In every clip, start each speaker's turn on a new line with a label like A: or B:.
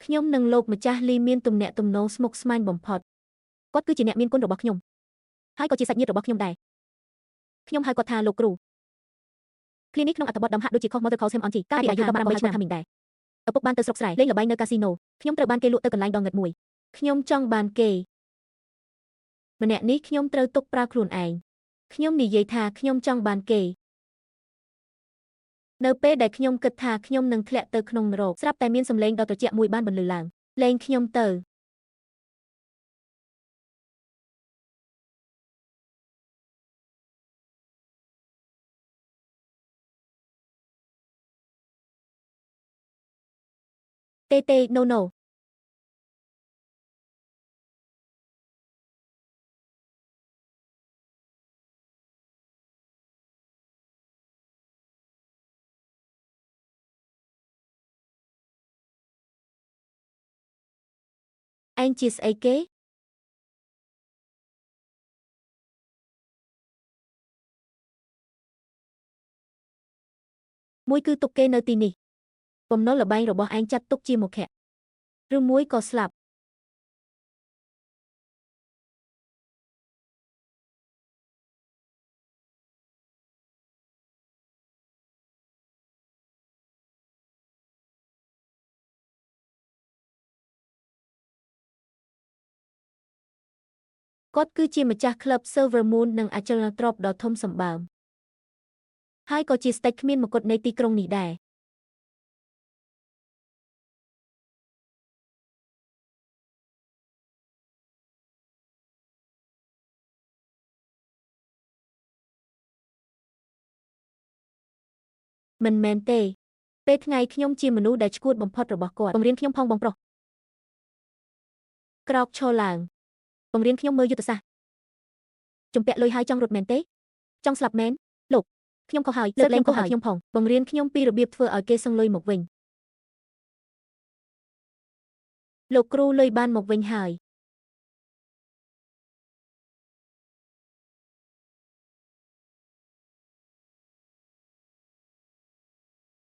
A: ខ្ញុំនិងលោកម្ចាស់លីមានទំនាក់ទំនងស្មុគស្មាញបំផុតគាត់គឺជាអ្នកមានគុណរបស់ខ្ញុំហើយក៏ជាសាច់ញាតិរបស់ខ្ញុំដែរខ្ញុំហៅគាត់ថាលោកគ្រូឃ្លានេះក្នុងអត្ថបទដំហាក់ដូចជាខុស Mother calls him auntie កាលពីអាយុ18ឆ្នាំថាមីងដែរឪពុកបានទៅស្រុកស្រែលេងល្បែងនៅកាស៊ីណូខ្ញុំត្រូវបានគេលក់ទៅកន្លែងដ៏ងឹតមួយខ្ញុំចង់បានគេម្នាក់នេះខ្ញុំត្រូវទុកប្រើខ្លួនឯងខ្ញុំនិយាយថាខ្ញុំចង់បានគេនៅពេលដែលខ្ញុំគិតថាខ្ញុំនឹងធ្លាក់ទៅក្នុងនរកស្រាប់តែមានសំឡេងដ៏ត្រជាក់មួយបានបន្លឺឡើងលែងខ្ញុំទៅទេទេ no no ឯងជាស្អីគេមួយគឺទុកគេនៅទីនេះបំណុលល្បែងរបស់ឯងចាត់ទុកជាមោឃៈឬមួយក៏ស្លាប់គាត់គឺជាម្ចាស់ក្លឹប Silver Moon និងអចលនទ្រព្យដ៏ធំសម្បើមហើយក៏ជាស្ដេចគ្មានមកុដនៃទីក្រុងនេះដែរមិនមែនទេពេលថ្ងៃខ្ញុំជាមនុស្សដែលឆ្កួតបំផុតរបស់គាត់បង្រៀនខ្ញុំផងបងប្រុសក្រោកឈរឡើងបង្រៀនខ្ញុំមើលយុទ្ធសាស្ត្រជំពាក់លុយហើយចង់រត់មែនទេចង់ស្លាប់មែនលោកខ្ញុំខុសហើយលើកលែងខុសឲ្យខ្ញុំផងបង្រៀនខ្ញុំពីរបៀបធ្វើឲ្យគេសងលុយមកវិញលោកគ្រូលុយបានមកវិញហើយ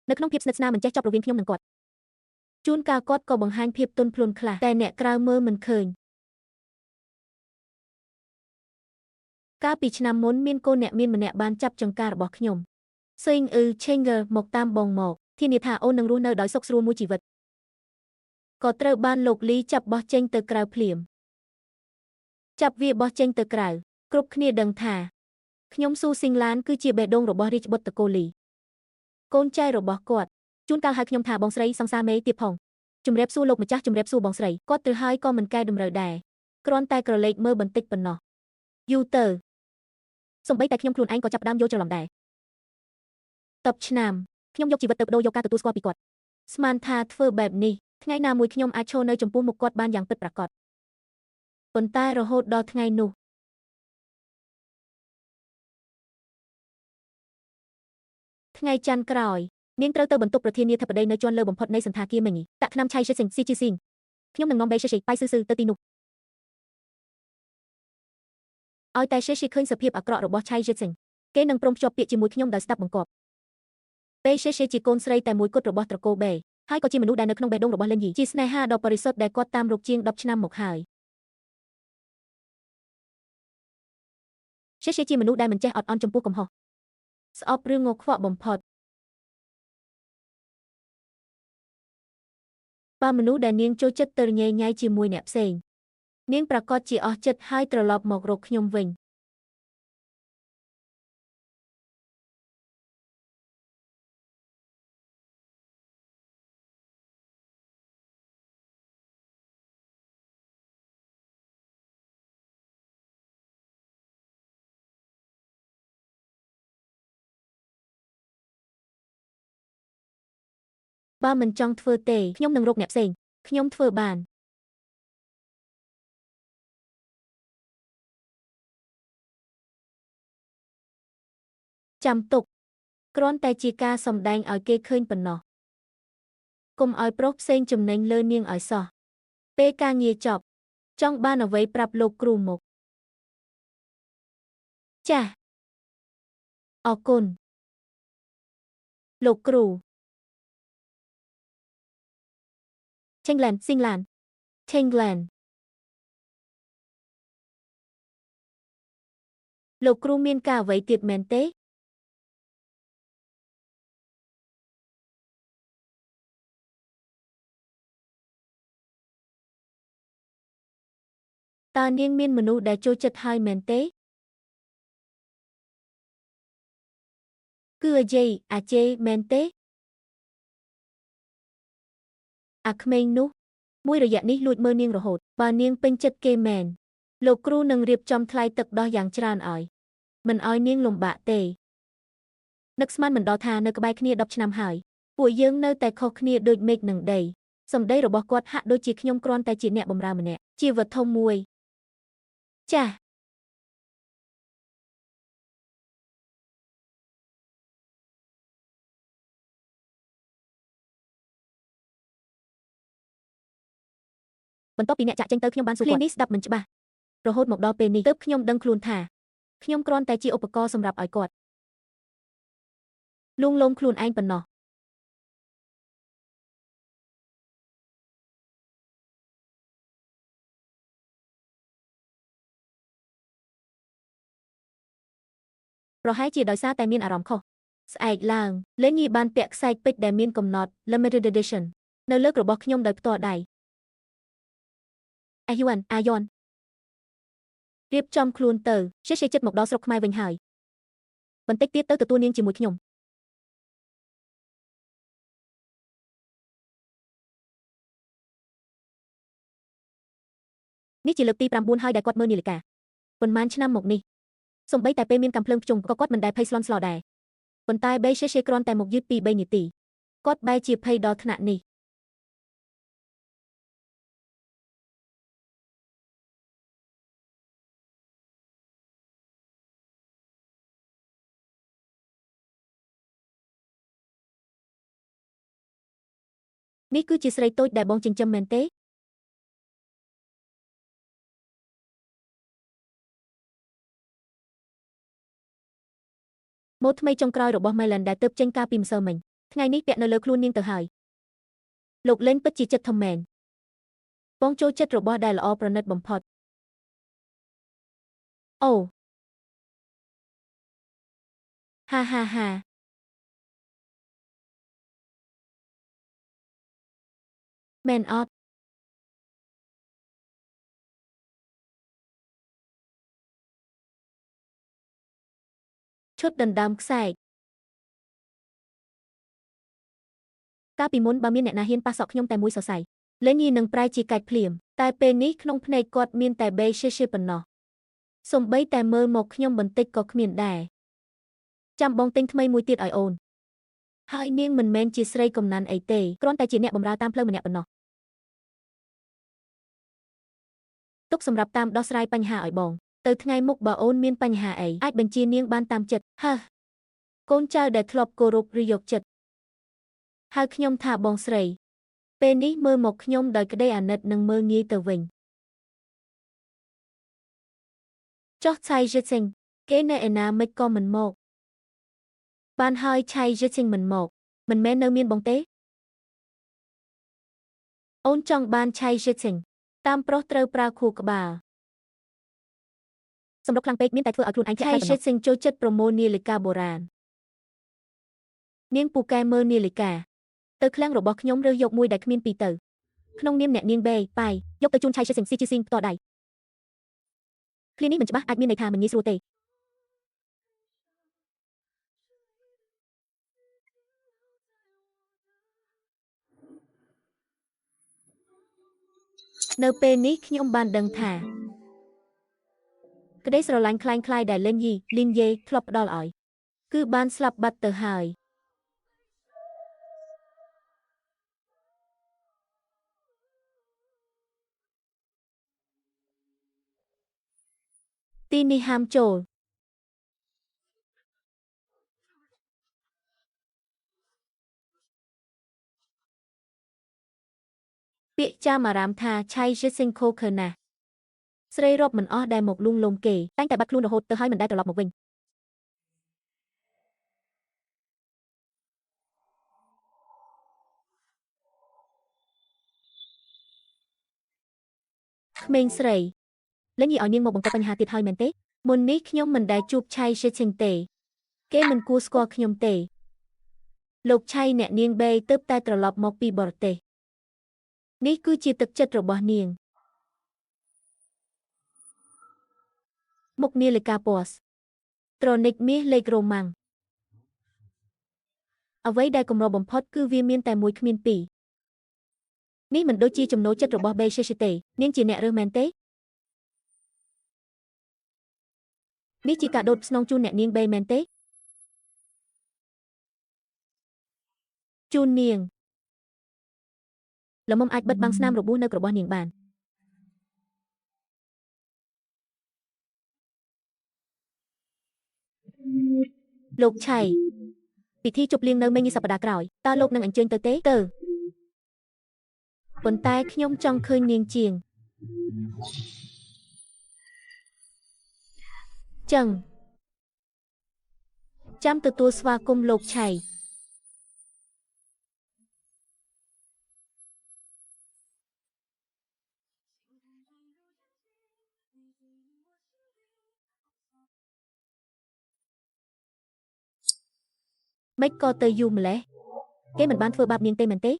A: នៅក្នុងភាពស្និទ្ធស្នាលមិនចេះចប់រវាងខ្ញុំនិងគាត់ជួនកាលគាត់ក៏បង្ហាញភាពទន់ភ្លន់ខ្លះតែអ្នកក្រៅមើលមិនឃើញកាលពីឆ្នាំមុនមានកូនអ្នកមានម្នាក់បានចាប់ចង្ការរបស់ខ្ញុំសេងអ៊ឺឆេងហ្គើមកតាមបងមកធានាថាអូននឹងរស់នៅដោយសុខស្រួលមួយជីវិតក៏ត្រូវបានលោកលីចាប់បោះចេញទៅក្រៅភ្លាមចាប់វាបោះចេញទៅក្រៅគ្រប់គ្នាដឹងថាខ្ញុំស៊ូស៊ីងឡានគឺជាបេះដូងរបស់រាជបុត្រតកូលីកូនចៅរបស់គាត់ជួនកាលហៅខ្ញុំថាបងស្រីសង្សារមេទៀតផងជំរាបសួរលោកម្ចាស់ជំរាបសួរបងស្រីគាត់ទៅហើយក៏មិនកែតម្រូវដែរគ្រាន់តែក្រឡេកមើលបន្តិចប៉ុណ្ណោះយូរទៅសូម្បីតែខ្ញុំខ្លួនឯងក៏ចាប់ផ្ដើមយល់ច្រឡំដែរតបឆ្នាំខ្ញុំយកជីវិតទៅបដូរយកការទទួលស្គាល់ពីគាត់ស្មានថាធ្វើបែបនេះថ្ងៃណាមួយខ្ញុំអាចឈរនៅចំពោះមុខគាត់បានយ៉ាងពិតប្រាកដប៉ុន្តែរហូតដល់ថ្ងៃនោះថ្ងៃច័ន្ទក្រោយនាងត្រូវទៅបន្ទប់ប្រធានាធិបតីនៅជាន់លើបំផុតនៃសណ្ឋាគារមីងតាក់ថ្នាំឆៃស៊ីងស៊ីជីស៊ីងខ្ញុំនឹងនាំបេសេសេប៉ៃស៊ឺស៊ឺទៅទីនោះឲ្យតែសេសេឃើញសភាពអាក្រក់របស់ឆៃយិតសិងគេនឹងព្រមភ្ជាប់ពាក្យជាមួយខ្ញុំដោយស្ដាប់បង្គាប់បេសេសេជាកូនស្រីតែមួយគត់របស់ត្រកូលបេហើយក៏ជាមនុស្សដែលនៅក្នុងបេះដូងរបស់លិនយីជាស្នេហាដ៏បរិសុទ្ធដែលគាត់តាមរកជាង10ឆ្នាំមកហើយសេសេជាមនុស្សដែលមិនចេះអត់ឱនចំពោះកំហុសស្អប់ឬងខ្វក់បំផុតបើមនុស្សដែលនាងចូលចិត្តទៅញ៉ៃញ៉ៃជាមួយអ្នកផ្សេងនាងប្រាកដជាអស់ចិត្តហើយត្រឡប់មករកខ្ញុំវិញបើមិនចង់ធ្វើទេខ្ញុំនឹងរកអ្នកផ្សេងខ្ញុំធ្វើបានចាំទុកគ្រាន់តែជាការសម្ដែងឲ្យគេឃើញប៉ុណ្ណោះកុំឲ្យប្រុសផ្សេងចំណេញលើនាងឲ្យសោះពេលការងារចប់ចង់បានអ្វីប្រាប់លោកគ្រូមកចាសអរគុណលោកគ្រូ Chenglan Singlan Chenglan លោកគ្រូមានការអ្វីទៀតមែនទេតើនាងមានមនុស្សដែលចូលចិត្តហើយមែនទេគឺអាយីអាជេមែនទេអាក្មេងនោះមួយរយៈនេះលួចមើលនាងរហូតបើនាងពេញចិត្តគេមែនលោកគ្រូនឹងរៀបចំថ្លៃទឹកដោះយ៉ាងច្រើនឲ្យមិនឲ្យនាងលំបាកទេនឹកស្មានមិនដល់ថានៅក្បែរគ្នា10ឆ្នាំហើយពួកយើងនៅតែខុសគ្នាដូចមេឃនឹងដីសម្ដីរបស់គាត់ហាក់ដូចជាខ្ញុំគ្រាន់តែជាអ្នកបម្រើម្នាក់ជាវត្ថុមួយចាសបន្ទាប់ពីអ្នកចាក់ចេញទៅខ្ញុំបានសួរគាត់នេះស្ដាប់មិនច្បាស់រហូតមកដល់ពេលនេះទើបខ្ញុំដឹងខ្លួនថាខ្ញុំគ្រាន់តែជាឧបករណ៍សម្រាប់ឲ្យគាត់លួងលោមខ្លួនឯងប៉ុណ្ណោះប្រហែលជាដោយសារតែមានអារម្មណ៍ខុសស្អែកឡើងលេងីបានពាក់ខ្សែពេជ្រដែលមានកំណត់ Limited Edition នៅលើករបស់ខ្ញុំដោយផ្ទាល់ដៃអាយួនអាយ៉នរៀបចំខ្លួនទៅជិះចិត្តមកដល់ស្រុកខ្មែរវិញហើយបន្តិចទៀតទៅទទួលនាងជាមួយខ្ញុំនេះជាលើកទី9ហើយដែលគាត់មើលនាឡិកាប៉ុន្មានឆ្នាំមកនេះសូម្បីតែពេលមានកាំភ្លើងភ្ជង់ក៏គាត់មិនដែលភ័យស្លន់ស្លោដែរប៉ុន្តែបេសេសេគ្រាន់តែមកយឺតពី3នាទីគាត់បែរជាភ័យដល់ថ្នាក់នេះនេះគឺជាស្រីតូចដែលបងចិញ្ចឹមមែនទេម៉ូដថ្មីចុងក្រោយរបស់ Melon ដែលទើបចេញកាលពីម្សិលមិញថ្ងៃនេះពាក់នៅលើខ្លួននាងទៅហើយលោកលេងពិតជាចិត្តធំមែនបងចូលចិត្តរបស់ដែលល្អប្រណិតបំផុតអូហាហាហាមែនអត់ឈុតដណ្ដើមខ្សែកាលពីមុនបើមានអ្នកណាហ៊ានប៉ះសក់ខ្ញុំតែមួយសរសៃលេងីនឹងប្រែជាកាច់ភ្លាមតែពេលនេះក្នុងភ្នែកគាត់មានតែបេសេសេប៉ុណ្ណោះសំបីតែមើលមកខ្ញុំបន្តិចក៏គ្មានដែរចាំបងទិញថ្មីមួយទៀតឲ្យអូនហើយនាងមិនមែនជាស្រីកំណាន់អីទេគ្រាន់តែជាអ្នកបម្រើតាមផ្លូវម្នាក់ប៉ុណ្ណោះទុកសម្រាប់តាមដោះស្រាយបញ្ហាឲ្យបងទៅថ្ងៃមុខបើអូនមានបញ្ហាអីអាចបញ្ជានាងបានតាមចិត្តហើកូនចៅដែលធ្លាប់គោរពឬយកចិត្តហៅខ្ញុំថាបងស្រីពេលនេះមើលមកខ្ញុំដោយក្តីអាណិតនិងមើលងាយទៅវិញចុះឆៃយិតសេងគេនៅឯណាមិនក៏មិនមកបានហើយឆៃយិតសេងមិនមកមិនមែននៅមានបងទេអូនចង់បានឆៃយិតសេងតាមប្រុសត្រូវប្រើខួរក្បាលសម្រុកខ្លាំងពេកមានតែធ្វើឲ្យខ្លួនឯងធ្លាក់ឆៃយិតសេងចូលចិត្តប្រមូលនាឡិកាបុរាណនាងពូកែមើលនាឡិកាទៅឃ្លាំងរបស់ខ្ញុំរើសយកមួយដែលគ្មានពីរទៅក្នុងនាមអ្នកនាងបេប៉ៃយកទៅជូនឆៃយិតសេងស៊ីជីស៊ីងផ្ទាល់ដៃឃ្លានេះមិនច្បាស់អាចមានន័យថាមិនងាយស្រួលទេនៅពេលនេះខ្ញុំបានដឹងថាក្តីស្រឡាញ់คล้ายៗដែលលេងយីលីនយេធ្លាប់ផ្ដល់ឲ្យគឺបានស្លាប់បាត់ទៅហើយទីនេះហាមចូលពាក្យចាមអារាមថាឆៃយិតសេងខូខើណាស្រីរាប់មិនអស់ដែលមកលួងលោមគេតែងតែបាត់ខ្លួនរហូតទៅហើយមិនដែលត្រឡប់មកវិញ ក្មេងស្រីលេងយីឲ្យនាងមកបង្កបញ្ហាទៀតហើយមែនទេមុននេះខ្ញុំមិនដែលជួបឆៃឈិឈិងទេគេមិនគួរស្គាល់ខ្ញុំទេលោកឆៃអ្នកនាងបេទើបតែត្រឡប់មកពីបរទេសនេះគឺជាទឹកចិត្តរបស់នាងមុខនាឡិកាពណ៌ត្រូនិកមាសលេខរ៉ូម៉ាំងអ្វីដែលកម្របំផុតគឺវាមានតែមួយគ្មានពីរនេះមិនដូចជាចំណូលចិត្តរបស់បេសេទេនាងជាអ្នករើសមែនទេនេះជាកាដូស្នងជូនអ្នកនាងបេមែនទេជូននាងល្មមអាចបិទបាំងស្នាមរបួសនៅរបស់នាងបានលោកឆៃពិធីជប់លៀងនៅមេញសប្តាហ៍ក្រោយតើលោកនឹងអញ្ជើញទៅទេទៅប៉ុន្តែខ្ញុំចង់ឃើញនាងជាងចឹងចាំទទួលស្វាគមន៍លោកឆៃមិនក៏ទៅយូរម្លេះគេមិនបានធ្វើបាបនាងទេមែនទេ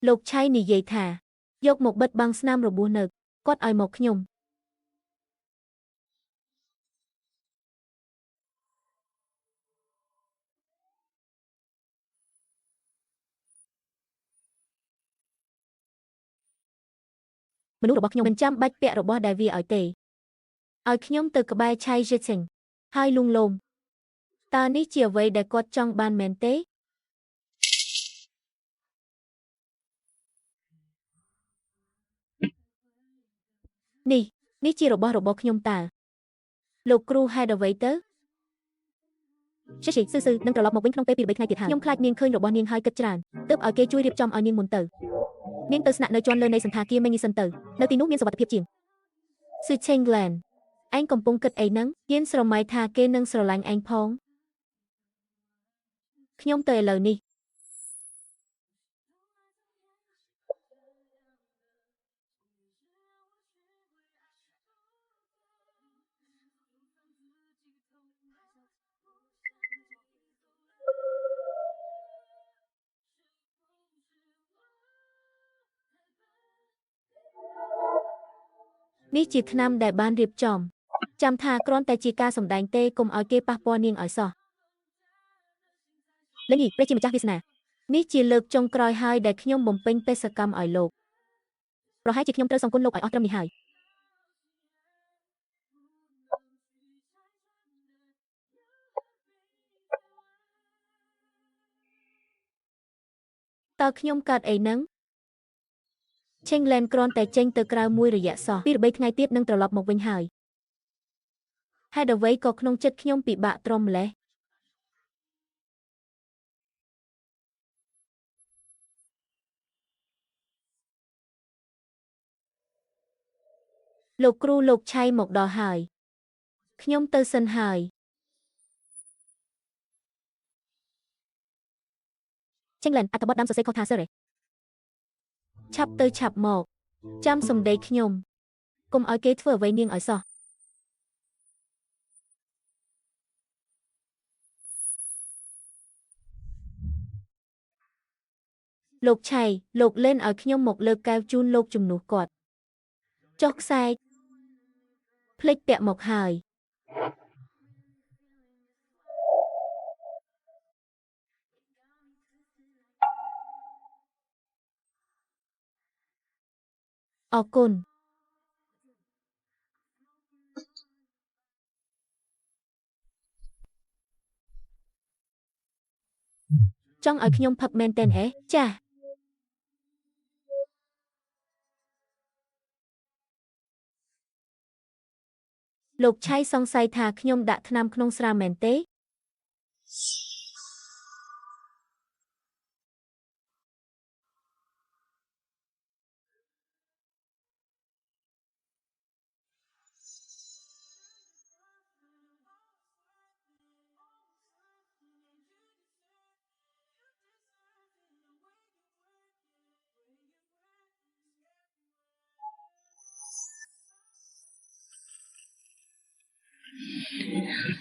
A: លោកឆៃនិយាយថាយកមកបិទបាំងស្នាមរបួសនៅគាត់ឲ្យមកខ្ញុំមនុស្សរបស់ខ្ញុំមិនចាំបាច់ពាក់របស់ដែលវាឲ្យទេឲ្យខ្ញុំទៅក្បែរឆៃយេសិងហើយលួងលោមតើនេះជាអ្វីដែលគាត់ចង់បានមែនទេនេះជារបស់របស់ខ្ញុំតើលោកគ្រូហេតុអ្វីទៅឈិឈិស៊ឺនឹងត្រឡប់មកវិញក្នុងពេល2-3ថ្ងៃទៀតហើយខ្ញុំខ្លាចនាងឃើញរបស់នាងហើយគិតច្រើនទើបឲ្យគេជួយរៀបចំឲ្យនាងមុនទៅនាងទៅស្នាក់នៅជាន់លើនៃសណ្ឋាគារមេងីសិនទៅនៅទីនោះមានសុវត្ថិភាពជាងស៊ឺឆេងឡែនឯងកំពុងគិតអីហ្នឹងយានស្រមៃថាគេនឹងស្រឡាញ់ឯងផងខ្ញុំទៅឥឡូវនេះនេះជាថ្នាំដែលបានរៀបចំចាំថាគ្រាន់តែជាការសម្ដែងទេកុំឲ្យគេប៉ះពាល់នាងឲ្យសោះលេងនេះព្រះជាម្ចាស់វាសនានេះជាលើកចុងក្រោយហើយដែលខ្ញុំបំពេញបេសកកម្មឲ្យលោកប្រហែលជាខ្ញុំត្រូវសងគុណលោកឲ្យអស់ត្រឹមនេះហើយតើខ្ញុំកើតអីហ្នឹងឆេងឡែនគ្រាន់តែចេញទៅក្រៅមួយរយៈសោះ2-3ថ្ងៃទៀតនឹងត្រឡប់មកវិញហើយហេតុអ្វីក៏ក្នុងចិត្តខ្ញុំពិបាកទ្រាំម្ល៉េះលោកគ្រូលោកឆៃមកដល់ហើយខ្ញុំទៅសិនហើយឆេងឡែនអត្ថបទដើមសរសេរខុសថាសើរេឆាប់ទៅឆាប់មកចាំសម្ដីខ្ញុំកុំឲ្យគេធ្វើអ្វីនាងឲ្យសោះលោកឆៃលោកលេនឲ្យខ្ញុំមកលើកកែវជូនលោកជំនួសគាត់ចុះខ្សែភ្លេចពាក់មកហើយអរគុណចង់ឲ្យខ្ញុំផឹកមែនទែនហេចា៎លោកឆៃសង្ស័យថាខ្ញុំដាក់ថ្នាំក្នុងស្រាមែនទេ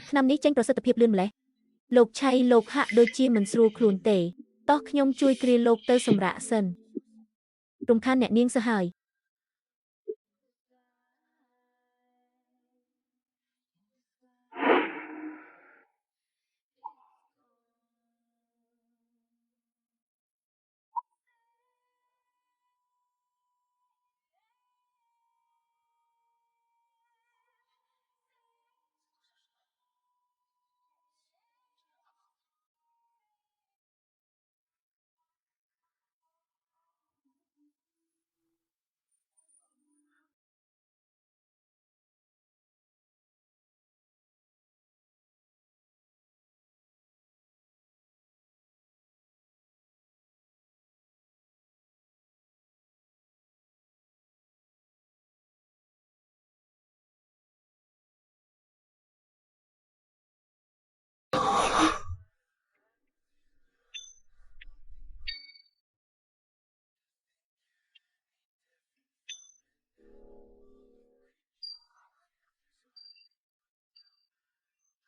A: ឆ្នាំនេះចេញប្រសិទ្ធភាពលឿនម្ល៉េះលោកឆៃលោកហាក់ដូចជាមិនស្រួលខ្លួនទេតោះខ្ញុំជួយគ្រាលោកទៅសម្រាកសិនរំខានអ្នកនាងសហើយ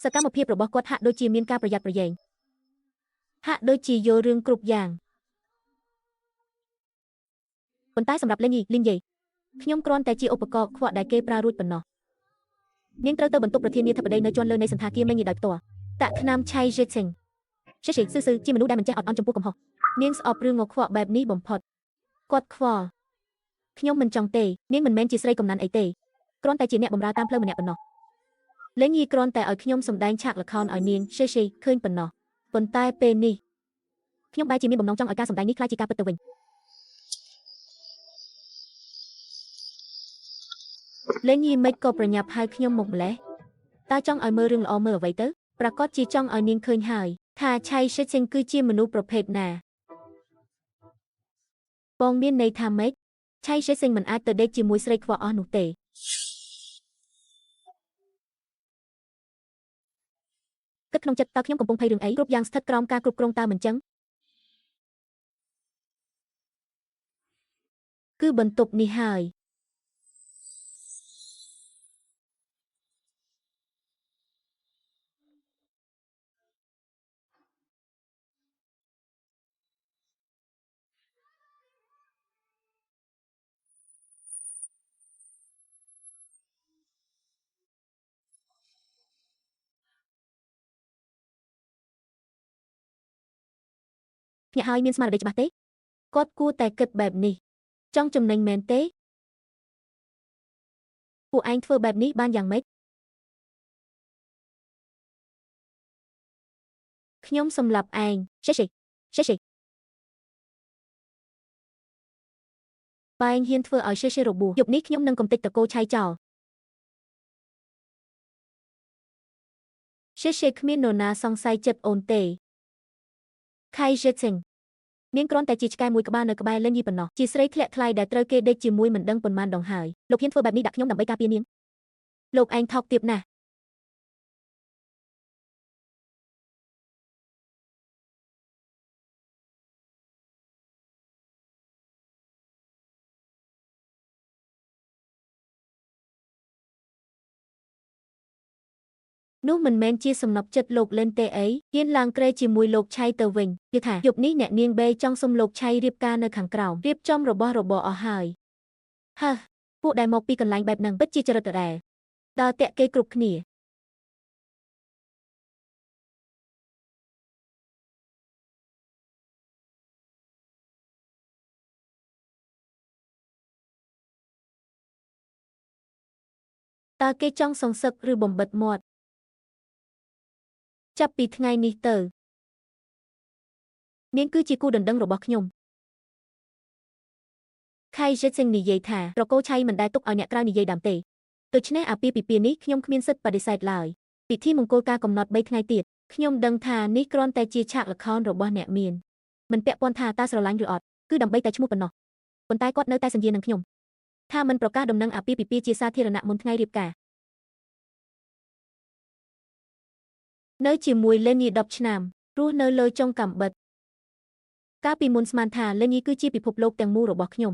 A: សកម្មភាពរបស់គាត់ហាក់ដូចជាមានការប្រយ័ត្នប្រយែងហាក់ដូចជាយល់រឿងគ្រប់យ៉ាងប៉ុន្តែសម្រាប់លេងយីលីនយេខ្ញុំគ្រាន់តែជាឧបករណ៍ខ្វក់ដែលគេប្រើរួចប៉ុណ្ណោះនាងត្រូវទៅបន្ទប់ប្រធានាធិបតីនៅជាន់លើនៃសន្តាគារមេងយីដោយផ្ទាល់តាក់ថ្នាំឆៃយេសេងឆេឆេស៊ឺស៊ឺជាមនុស្សដែលមិនចេះអត់ឱនចំពោះកំហុសនាងស្អប់រឿងងខ្វក់បែបនេះបំផុតគាត់ខ្វល់ខ្ញុំមិនចង់ទេនាងមិនមែនជាស្រីកំណាន់អីទេគ្រាន់តែជាអ្នកបម្រើតាមផ្លូវម្នាក់ប៉ុណ្ណោះលេងយីគ្រាន់តែឲ្យខ្ញុំសម្ដែងឆាកល្ខោនឲ្យនាងឆេឆេឃើញប៉ុណ្ណោះប៉ុន្តែពេលនេះខ្ញុំបែរជាមានបំណងចង់ឲ្យការសម្ដែងនេះក្លាយជាការពិតទៅវិញលេងយីមិនក៏ប្រញាប់ហៅខ្ញុំមកម្លេះតើចង់ឲ្យមើលរឿងល្អមើលអ្វីទៅប្រកាសជាចង់ឲ្យនាងឃើញហើយថាឆៃសេងគឺជាមនុស្សប្រភេទណាបងមានន័យថាម៉េចឆៃសេងមិនអាចទៅដេកជាមួយស្រីខ្វក់អស់នោះទេគិតក្នុងចិត្តតើខ្ញុំកំពុងភ័យរឿងអីគ្រប់យ៉ាងស្ថិតក្រោមការគ្រប់គ្រងតើមិនចឹងគឺបន្ទប់នេះហើយភ្ញាក់ហើយមានស្មារតីច្បាស់ទេគាត់គួរតែគិតបែបនេះចង់ចំណេញមែនទេពួកឯងធ្វើបែបនេះបានយ៉ាងម៉េចខ្ញុំសម្លាប់ឯងឆេឆេឆេឆេបែងហ៊ានធ្វើឲ្យឆេឆេរបួសយប់នេះខ្ញុំនឹងកំទេចតកោឆៃចោលឆេឆេគ្មាននរណាសង្ស័យចិត្តអូនទេខៃយេសេងនាងគ្រាន់តែជាឆ្កែមួយក្បាលនៅក្បែរលេងយីប៉ុណ្ណោះជាស្រីធ្លាក់ថ្លៃដែលត្រូវគេដេកជាមួយមិនដឹងប៉ុន្មានដងហើយលោកហ៊ានធ្វើបែបនេះដាក់ខ្ញុំដើម្បីការពារនាងលោកឯងថោកទាបណាស់នោះមិនមែនជាសំណប់ចិត្តលោកលេនទេអីហ៊ានឡើងក្រែជាមួយលោកឆៃទៅវិញគឺថាយប់នេះអ្នកនាងបេចង់សុំលោកឆៃរៀបការនៅខាងក្រោមរៀបចំរបស់របរអស់ហើយហើពួកដែលមកពីកន្លែងបែបហ្នឹងពិតជាចរិតដដែលដើរតាក់គេគ្រប់គ្នាតើគេចង់សងសឹកឬបំបិតមាត់ចាប់ពីថ្ងៃនេះទៅនាងគឺជាគូដណ្ដឹងរបស់ខ្ញុំខៃយេសេងនិយាយថាត្រកូលឆៃមិនដែលទុកឲ្យអ្នកក្រៅនិយាយដើមទេដូច្នេះអាពាហ៍ពិពាហ៍នេះខ្ញុំគ្មានសិទ្ធិបដិសេធឡើយពិធីមង្គលការកំណត់3ថ្ងៃទៀតខ្ញុំដឹងថានេះគ្រាន់តែជាឆាកល្ខោនរបស់អ្នកមានមិនពាក់ព័ន្ធថាតើស្រឡាញ់ឬអត់គឺដើម្បីតែឈ្មោះប៉ុណ្ណោះប៉ុន្តែគាត់នៅតែសន្យានឹងខ្ញុំថាមិនប្រកាសដំណឹងអាពាហ៍ពិពាហ៍ជាសាធារណៈមុនថ្ងៃរៀបការនៅជាមួយលេនី10ឆ្នាំរស់នៅលើចុងកាំបិតកាលពីមុនស្មានថាលេនីគឺជាពិភពលោកទាំងមូលរបស់ខ្ញុំ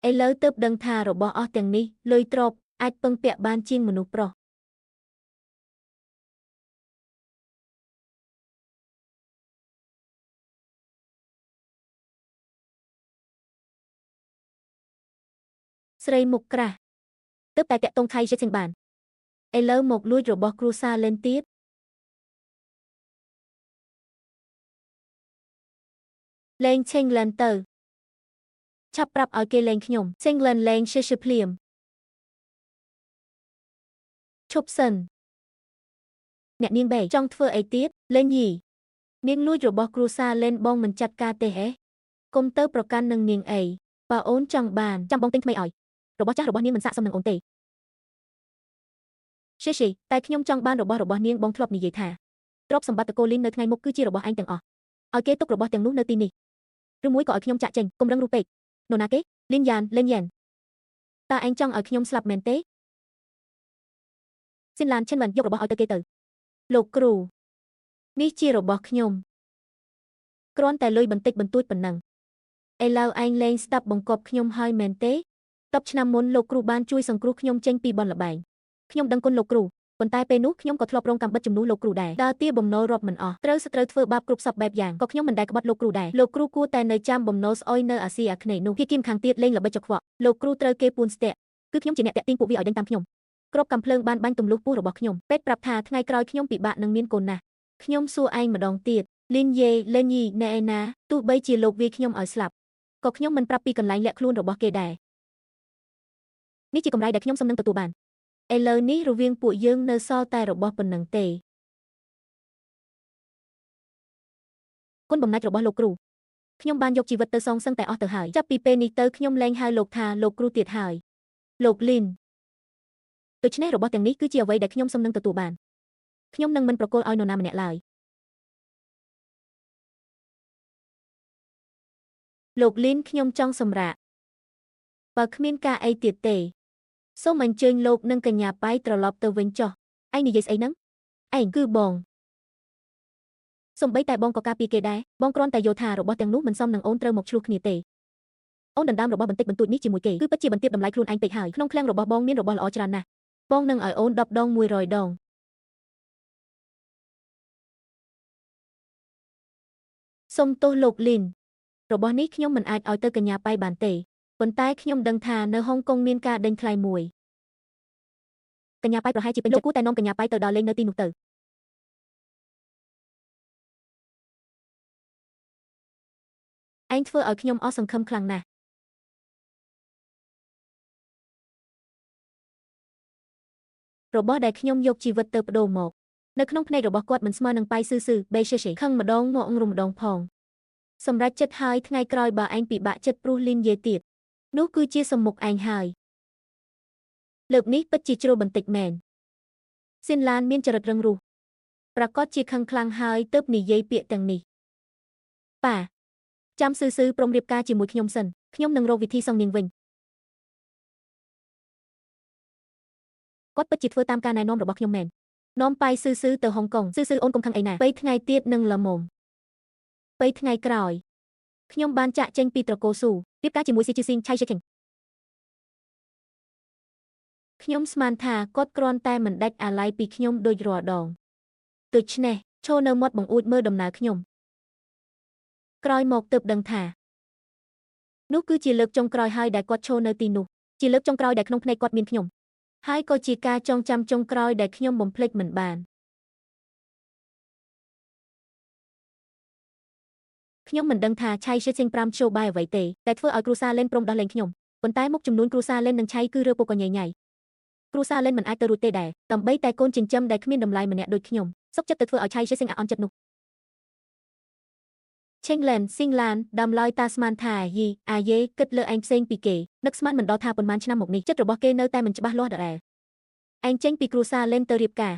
A: ឥឡូវទើបដឹងថារបស់អស់ទាំងនេះលុយទ្រព្យអាចពឹងពាក់បានជាងមនុស្សប្រុស ស្រីមុខក្រាស់ទើបតែតាក់ទងខៃជិតជាងបានឥឡូវមកលួចរបស់គ្រួសារលេនទៀតលែងឆេងលែនទៅឆាប់ប្រាប់ឲ្យគេលែងខ្ញុំឆេងលែនលែងឈិឈភ្លាមឈប់សិនអ្នកនាងបេចង់ធ្វើអីទៀតលេងយីនាងលួចរបស់គ្រួសារលេនបងមិនចាត់ការទេហេកុំទៅប្រកាន់នឹងនាងអីបើអូនចង់បានចាំបងទិញថ្មីឲ្យរបស់ចាស់របស់នាងមិនស័ក្តិសមនឹងអូនទេឈេឈេតែខ្ញុំចង់បានរបស់នាងបងធ្លាប់និយាយថាទ្រព្យសម្បត្តិតកូលីននៅថ្ងៃមុខគឺជារបស់ឯងទាំងអស់ឲ្យគេទុករបស់ទាំងនោះនៅទីនេះឬមួយក៏ឲ្យខ្ញុំចាក់ចេញកុំរឹងរូសពេកនរណាគេលីនយ៉ានលេនយ៉ែនតើឯងចង់ឲ្យខ្ញុំស្លាប់មែនទេស៊ីនឡានឈិនមិនយករបស់ឲ្យទៅគេទៅលោកគ្រូនេះជារបស់ខ្ញុំគ្រាន់តែលុយបន្តិចបន្តួចប៉ុណ្ណឹងឥឡូវឯងលែងស្ដាប់បង្គាប់ខ្ញុំហើយមែនទេ10ឆ្នាំមុនលោកគ្រូបានជួយសង្គ្រោះខ្ញុំចេញពីបនល្បែងខ្ញុំដឹងគុណលោកគ្រូប៉ុន្តែពេលនោះខ្ញុំក៏ធ្លាប់រងកម្មបិទជំនួសលោកគ្រូដែរដើរទាបំណុលរាប់មិនអស់ត្រូវស្ត្រូវធ្វើបាបគ្រប់សពបែបយ៉ាងក៏ខ្ញុំមិនដែលក្បត់លោកគ្រូដែរលោកគ្រូគួរតែនៅចាំបំណុលស្អុយនៅអាស៊ីអាគ្នេយ៍នោះភាគីម្ខាងទៀតលេងល្បិចចខ្វក់លោកគ្រូត្រូវគេពួនស្ទាក់គឺខ្ញុំជាអ្នកតាក់ទាញពួកវាឲ្យដេញតាមខ្ញុំគ្រាប់កាំភ្លើងបានបាញ់ទម្លុះពោះរបស់ខ្ញុំពេទ្យប្រាប់ថាថ្ងៃក្រោយខ្ញុំពិបាកនឹងមានកូនណាស់ខ្ញុំសួរឯងម្ដងទៀតលីនយេលេនយីណែឯណាទោះបីជាលោកវាខ្ញុំឲ្យស្លាប់ក៏ខ្ញុំមិនប្រាប់ពីកន្លែងលាក់ខ្លួនរបស់គេដែរនេះជាកម្រៃដែលខ្ញុំសមនឹងទទួលបានឥឡូវនេះរវាងពួកយើងនៅសល់តែរបស់ប៉ុណ្ណឹងទេគុណបំណាច់របស់លោកគ្រូខ្ញុំបានយកជីវិតទៅសងសឹងតែអស់ទៅហើយចាប់ពីពេលនេះទៅខ្ញុំលែងហៅលោកថាលោកគ្រូទៀតហើយលោកលីនដូច្នេះរបស់ទាំងនេះគឺជាអ្វីដែលខ្ញុំសមនឹងទទួលបានខ្ញុំនឹងមិនប្រគល់ឲ្យនរណាម្នាក់ឡើយលោកលីនខ្ញុំចង់សម្រាកបើគ្មានការអីទៀតទេសូមអញ្ជើញលោកនិងកញ្ញាប៉ៃត្រឡប់ទៅវិញចុះឯងនិយាយស្អីហ្នឹងឯងគឺបងសំបីតែបងក៏ការពារគេដែរបងគ្រាន់តែយល់ថារបស់ទាំងនោះមិនសមនឹងអូនត្រូវមកឆ្លោះគ្នាទេអូនដណ្ដើមរបស់បន្តិចបន្តួចនេះជាមួយគេគឺពិតជាបន្ទាបតម្លៃខ្លួនឯងពេកហើយក្នុងឃ្លាំងរបស់បងមានរបស់ល្អច្រើនណាស់បងនឹងឲ្យអូន10ដង100ដងសូមទោសលោកលីនរបស់នេះខ្ញុំមិនអាចឲ្យទៅកញ្ញាប៉ៃបានទេប៉ុន្តែខ្ញុំដឹងថានៅហុងកុងមានការដេញថ្លៃមួយកញ្ញាប៉ៃប្រហែលជាពេញចិត្តគួរតែនាំកញ្ញាប៉ៃទៅដល់លេងនៅទីនោះទៅឯងធ្វើឲ្យខ្ញុំអស់សង្ឃឹមខ្លាំងណាស់របស់ដែលខ្ញុំយកជីវិតទៅប្ដូរមកនៅក្នុងភ្នែករបស់គាត់មិនស្មើនឹងប៉ៃស៊ឺស៊ឺបេសេសេខឹងម្ដងមកអង្រុំម្ដងផងសម្រាប់ចិត្តហើយថ្ងៃក្រោយបើឯងពិបាកចិត្តព្រោះលីនយេទៀតនោះគឺជាសំមុខឯងហើយលើកនេះពិតជាជ្រុលបន្តិចមែនស៊ីនឡានមានចរិតរឹងរូសប្រកាសជាខឹងខ្លាំងហើយទើបនិយាយពាក្យទាំងនេះប៉ាចាំស៊ឺស៊ឺព្រមរៀបការជាមួយខ្ញុំសិនខ្ញុំនឹងរកវិធីសងនាងវិញគាត់ពិតជាធ្វើតាមការណែនាំរបស់ខ្ញុំមែននាំប៉ៃស៊ឺស៊ឺទៅហុងកុងស៊ឺស៊ឺអូនកុំខឹងអីណា3ថ្ងៃទៀតនឹងល្មម3ថ្ងៃក្រោយខ្ញុំបានចាក់ចេញពីត្រកូលស៊ូរៀបការជាមួយស៊ីជឺស៊ីងឆៃជេខេងខ្ញុំស្មានថាគាត់គ្រាន់តែមិនដាច់អាល័យពីខ្ញុំដូចរាល់ដងដូច្នេះឈរនៅមាត់បង្អួចមើលដំណើរខ្ញុំក្រោយមកទើបដឹងថានោះគឺជាលើកចុងក្រោយហើយដែលគាត់ឈរនៅទីនោះជាលើកចុងក្រោយដែលក្នុងភ្នែកគាត់មានខ្ញុំហើយក៏ជាការចងចាំចុងក្រោយដែលខ្ញុំបំភ្លេចមិនបានខ្ញុំមិនដឹងថាឆៃជិតជាង5ជោបាយអ្វីទេតែធ្វើឲ្យគ្រួសារលេនព្រមដោះលែងខ្ញុំប៉ុន្តែមុខចំនួនគ្រួសារលេននិងឆៃគឺរើពុកកញ៉ៃញ៉ៃគ្រួសារលេនមិនអាចទៅរួចទេដែរដើម្បីតែកូនចិញ្ចឹមដែលគ្មានតម្លៃម្នាក់ដូចខ្ញុំសុខចិត្តទៅធ្វើឲ្យឆៃជិតជាងអន់ចិត្តនោះឆេងលែនស៊ីងឡានដើមឡើយតាស្មានថាយីអាយេគិតលើឯងផ្សេងពីគេនឹកស្មានមិនដល់ថាប៉ុន្មានឆ្នាំមកនេះចិត្តរបស់គេនៅតែមិនច្បាស់លាស់ដដែលឯងចេញពីគ្រួសារលេនទៅរៀបការ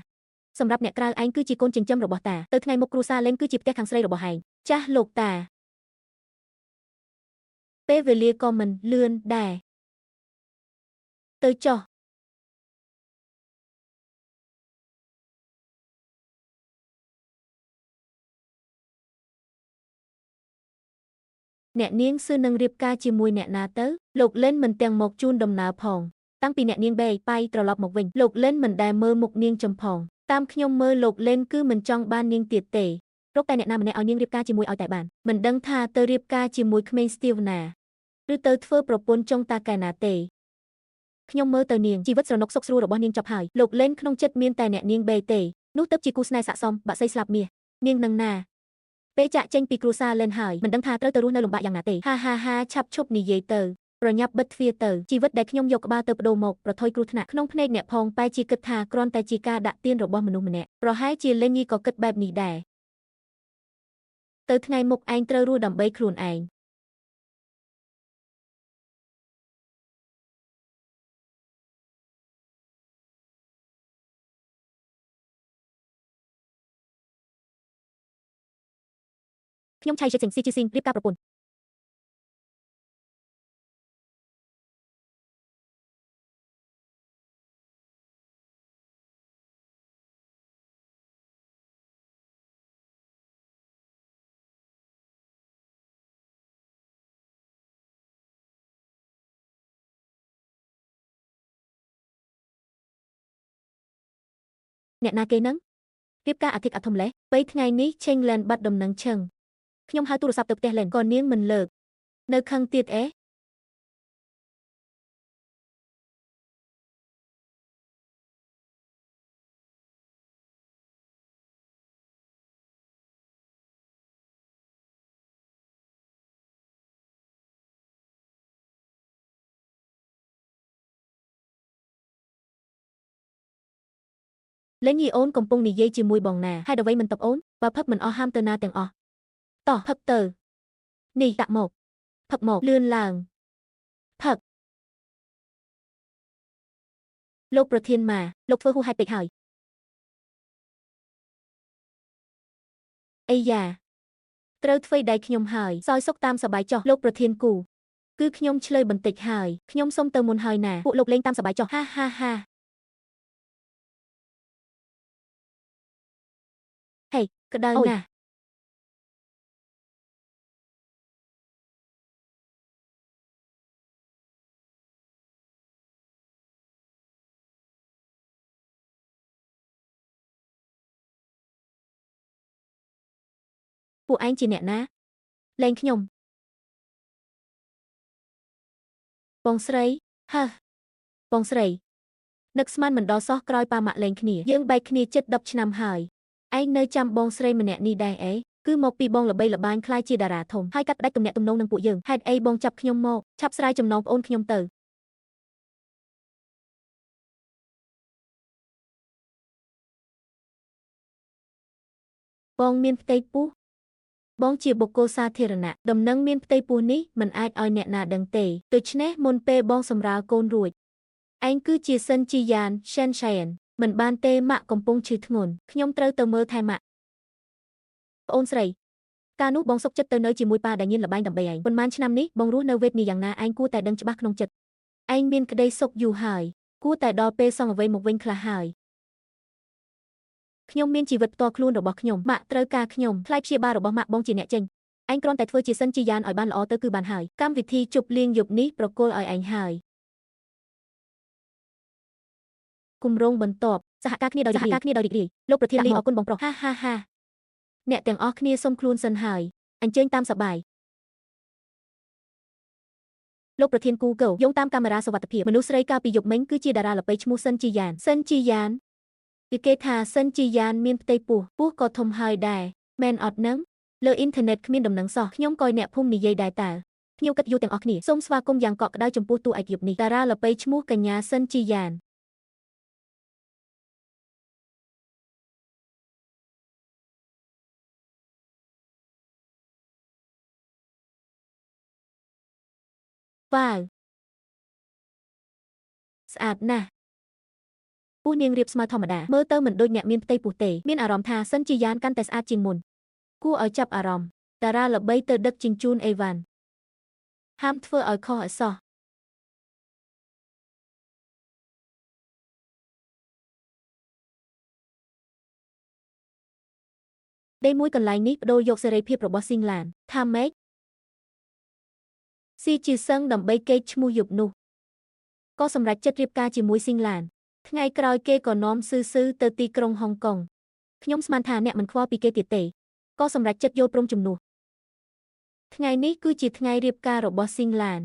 A: សម្រាប់អ្នកក្រៅឯងគឺជាកូនចិញ្ចឹមរបស់តាទៅថ្ងៃមុខគ្រួសារលេនគឺជាផ្ទះខាងស្រីរបស់ឯងចាស់លោកតាពេលវេលាក៏មិនលឿនដែរទៅចុះអ្នកនាងស៊ឺនឹងរៀបការជាមួយអ្នកណាទៅលោកលេនមិនទាំងមកជូនដំណើរផងតាំងពីអ្នកនាងបេប៉ៃត្រឡប់មកវិញលោកលេនមិនដែលមើលមុខនាងចំផងតាមខ្ញុំមើលលោកលេនគឺមិនចង់បាននាងទៀតទេរកតែអ្នកណាម្នាក់ឲ្យនាងរៀបការជាមួយឲ្យតែបានមិនដឹងថាទៅរៀបការជាមួយក្មេងស្ទាវណាឬទៅធ្វើប្រពន្ធចុងតាកែណាទេ ខ្ញុំមើលទៅនាងជីវិតស្រណុកសុខស្រួលរបស់នាងចប់ហើយលោកលេនក្នុងចិត្តមានតែអ្នកនាងបេទេនោះទៅជាគូស្នេហ៍ស័ក្តិសមបាក់សីស្លាប់មាសនាងនឹងណាពេលចាក់ចេញពីគ្រួសារលេនហើយមិនដឹងថាត្រូវទៅរស់នៅលំបាកយ៉ាងណាទេហាហាហាឆាប់ឈប់និយាយទៅប្រញាប់បិទទ្វារទៅជីវិតដែលខ្ញុំយកក្បាលទៅបដូរមកប្រថុយគ្រោះថ្នាក់ក្នុងភ្នែកអ្នកផងបែជាគិតថាគ្រាន់តែជាការដាក់ទានរបស់មនុស្សម្នាក់ប្រហែលជាលេនញីក៏គិតបែបនេះដែរទៅថ្ងៃមុខឯងត្រូវរស់ដើម្បីខ្លួនឯងខ្ញុំឆៃជិតសិងស៊ីជីស៊ីងរៀបការប្រពន្ធអ្នកណាគេនឹងរៀបការអធិកអធមលេះពេលថ្ងៃនេះឆេងលែនបាត់ដំណឹងឈឹងខ្ញុំហៅទូរស័ព្ទទៅផ្ទះលែនក៏នាងមិនលើកនៅខឹងទៀតអេលេងយីអូនកំពុងនិយាយជាមួយបងណាហេតុអ្វីមិនតបអូនបើផឹកមិនអស់ហាមទៅណាទាំងអស់តោះផឹកទៅនេះដាក់មកផឹកមកលឿនឡើងផឹកលោកប្រធានម៉ាលោកធ្វើហួសហេតុពេកហើយអីយ៉ាត្រូវធ្វើដៃខ្ញុំហើយសោយសុកតាមសបាយចោះលោកប្រធានគូគឺខ្ញុំឆ្លើយបន្តិចហើយខ្ញុំសុំទៅមុនហើយណាពួកលោកលេងតាមសបាយចោះហាហាហាហេក្តៅណាស់ពួកឯងជាអ្នកណាលែងខ្ញុំបងស្រីហឺបងស្រីនឹកស្មានមិនដល់សោះក្រោយប៉ាម៉ាក់លែងគ្នាយើងបែកគ្នាជិត10ឆ្នាំហើយឯងនៅចាំបងស្រីម្នាក់នេះដែរអីគឺមកពីបងល្បីល្បាញខ្លាយជាតារាធំហើយកាត់ផ្ដាច់ទំនាក់ទំនងនឹងពួកយើងហេតុអីបងចាប់ខ្ញុំមកឆាប់ស្រាយចំណងប្អូនខ្ញុំទៅបងមានផ្ទៃពោះបងជាបុគ្គលសាធារណៈដំណឹងមានផ្ទៃពោះនេះមិនអាចឲ្យអ្នកណាដឹងទេដូច្នេះមុនពេលបងសម្រាលកូនរួចឯងគឺជាសិនជីយ៉ានសែនឆែនមិនបានទេម៉ាក់កំពុងឈឺធ្ងន់ខ្ញុំត្រូវទៅមើលថែម៉ាក់ប្អូនស្រីកាលនោះបងសុកចិត្តទៅនៅជាមួយប៉ាដែលញៀនល្បែងដើម្បីឯងប៉ុន្មានឆ្នាំនេះបងរស់នៅវេទនីយ៉ាងណាឯងគួរតែដឹងច្បាស់ក្នុងចិត្តឯងមានក្តីសុខយូរហើយគួរតែដល់ពេលសងអ្វីមកវិញខ្លះហើយខ្ញុំមានជីវិតផ្ទាល់ខ្លួនរបស់ខ្ញុំម៉ាក់ត្រូវការខ្ញុំថ្លៃព្យាបាលរបស់ម៉ាក់បងជាអ្នកចេញឯងគ្រាន់តែធ្វើជាសិនជាយ៉ានឲ្យបានល្អទៅគឺបានហើយកម្មវិធីជប់លៀងយប់នេះប្រគល់ឲ្យឯងហើយគម្រោងបន្ទាប់សហការគ្នាដោយរីករាយលោកប្រធានលីអរគុណបងប្រុសហាហាហាអ្នកទាំងអស់គ្នាសុំខ្លួនសិនហើយអញ្ជើញតាមសប្បាយលោកប្រធាន Google យោងតាមកាមេរ៉ាសុវត្ថិភាពមនុស្សស្រីកាលពីយប់មិញគឺជាតារាល្បីឈ្មោះសិនជីយ៉ានសិនជីយ៉ានពីគេថាសិនជីយ៉ានមានផ្ទៃពោះពោះក៏ធំហើយដែរមែនអត់នឹងលើអ៊ីនធឺណិតគ្មានដំណឹងសោះខ្ញុំក៏អ្នកភូមិនិយាយដែរតើភ្ញៀវកិត្តិយសទាំងអស់គ្នាសូមស្វាគមន៍យ៉ាងកក់ក្ដៅចំពោះតួឯកយប់នេះតារាល្បីឈ្មោះកញ្ញាសិនជីយ៉ានវ៉ាវស្អាតណាស់ពោះនាងរៀបស្មើធម្មតាមើលទៅមិនដូចអ្នកមានផ្ទៃពោះទេមានអារម្មណ៍ថាសិនជាយ៉ានកាន់តែស្អាតជាងមុនគួរឲ្យចាប់អារម្មណ៍តារាល្បីទៅដឹកជញ្ជូនអីវ៉ាន់ហាមធ្វើឲ្យខុសឲ្យសោះដីមួយកន្លែងនេះបដូរយកសេរីភាពរបស់ស៊ីងឡានថាម៉េចស៊ីជាសឹងដើម្បីកេរឈ្មោះយប់នោះក៏សម្រេចចិត្តរៀបការជាមួយស៊ីងឡានថ្ងៃក្រោយគេក៏នាំស៊ឺស៊ឺទៅទីក្រុងហុងកុងខ្ញុំស្មានថាអ្នកមិនខ្វល់ពីគេទៀតទេក៏សម្រេចចិត្តយល់ព្រមជំនួសថ្ងៃនេះគឺជាថ្ងៃរៀបការរបស់ស៊ីងឡាន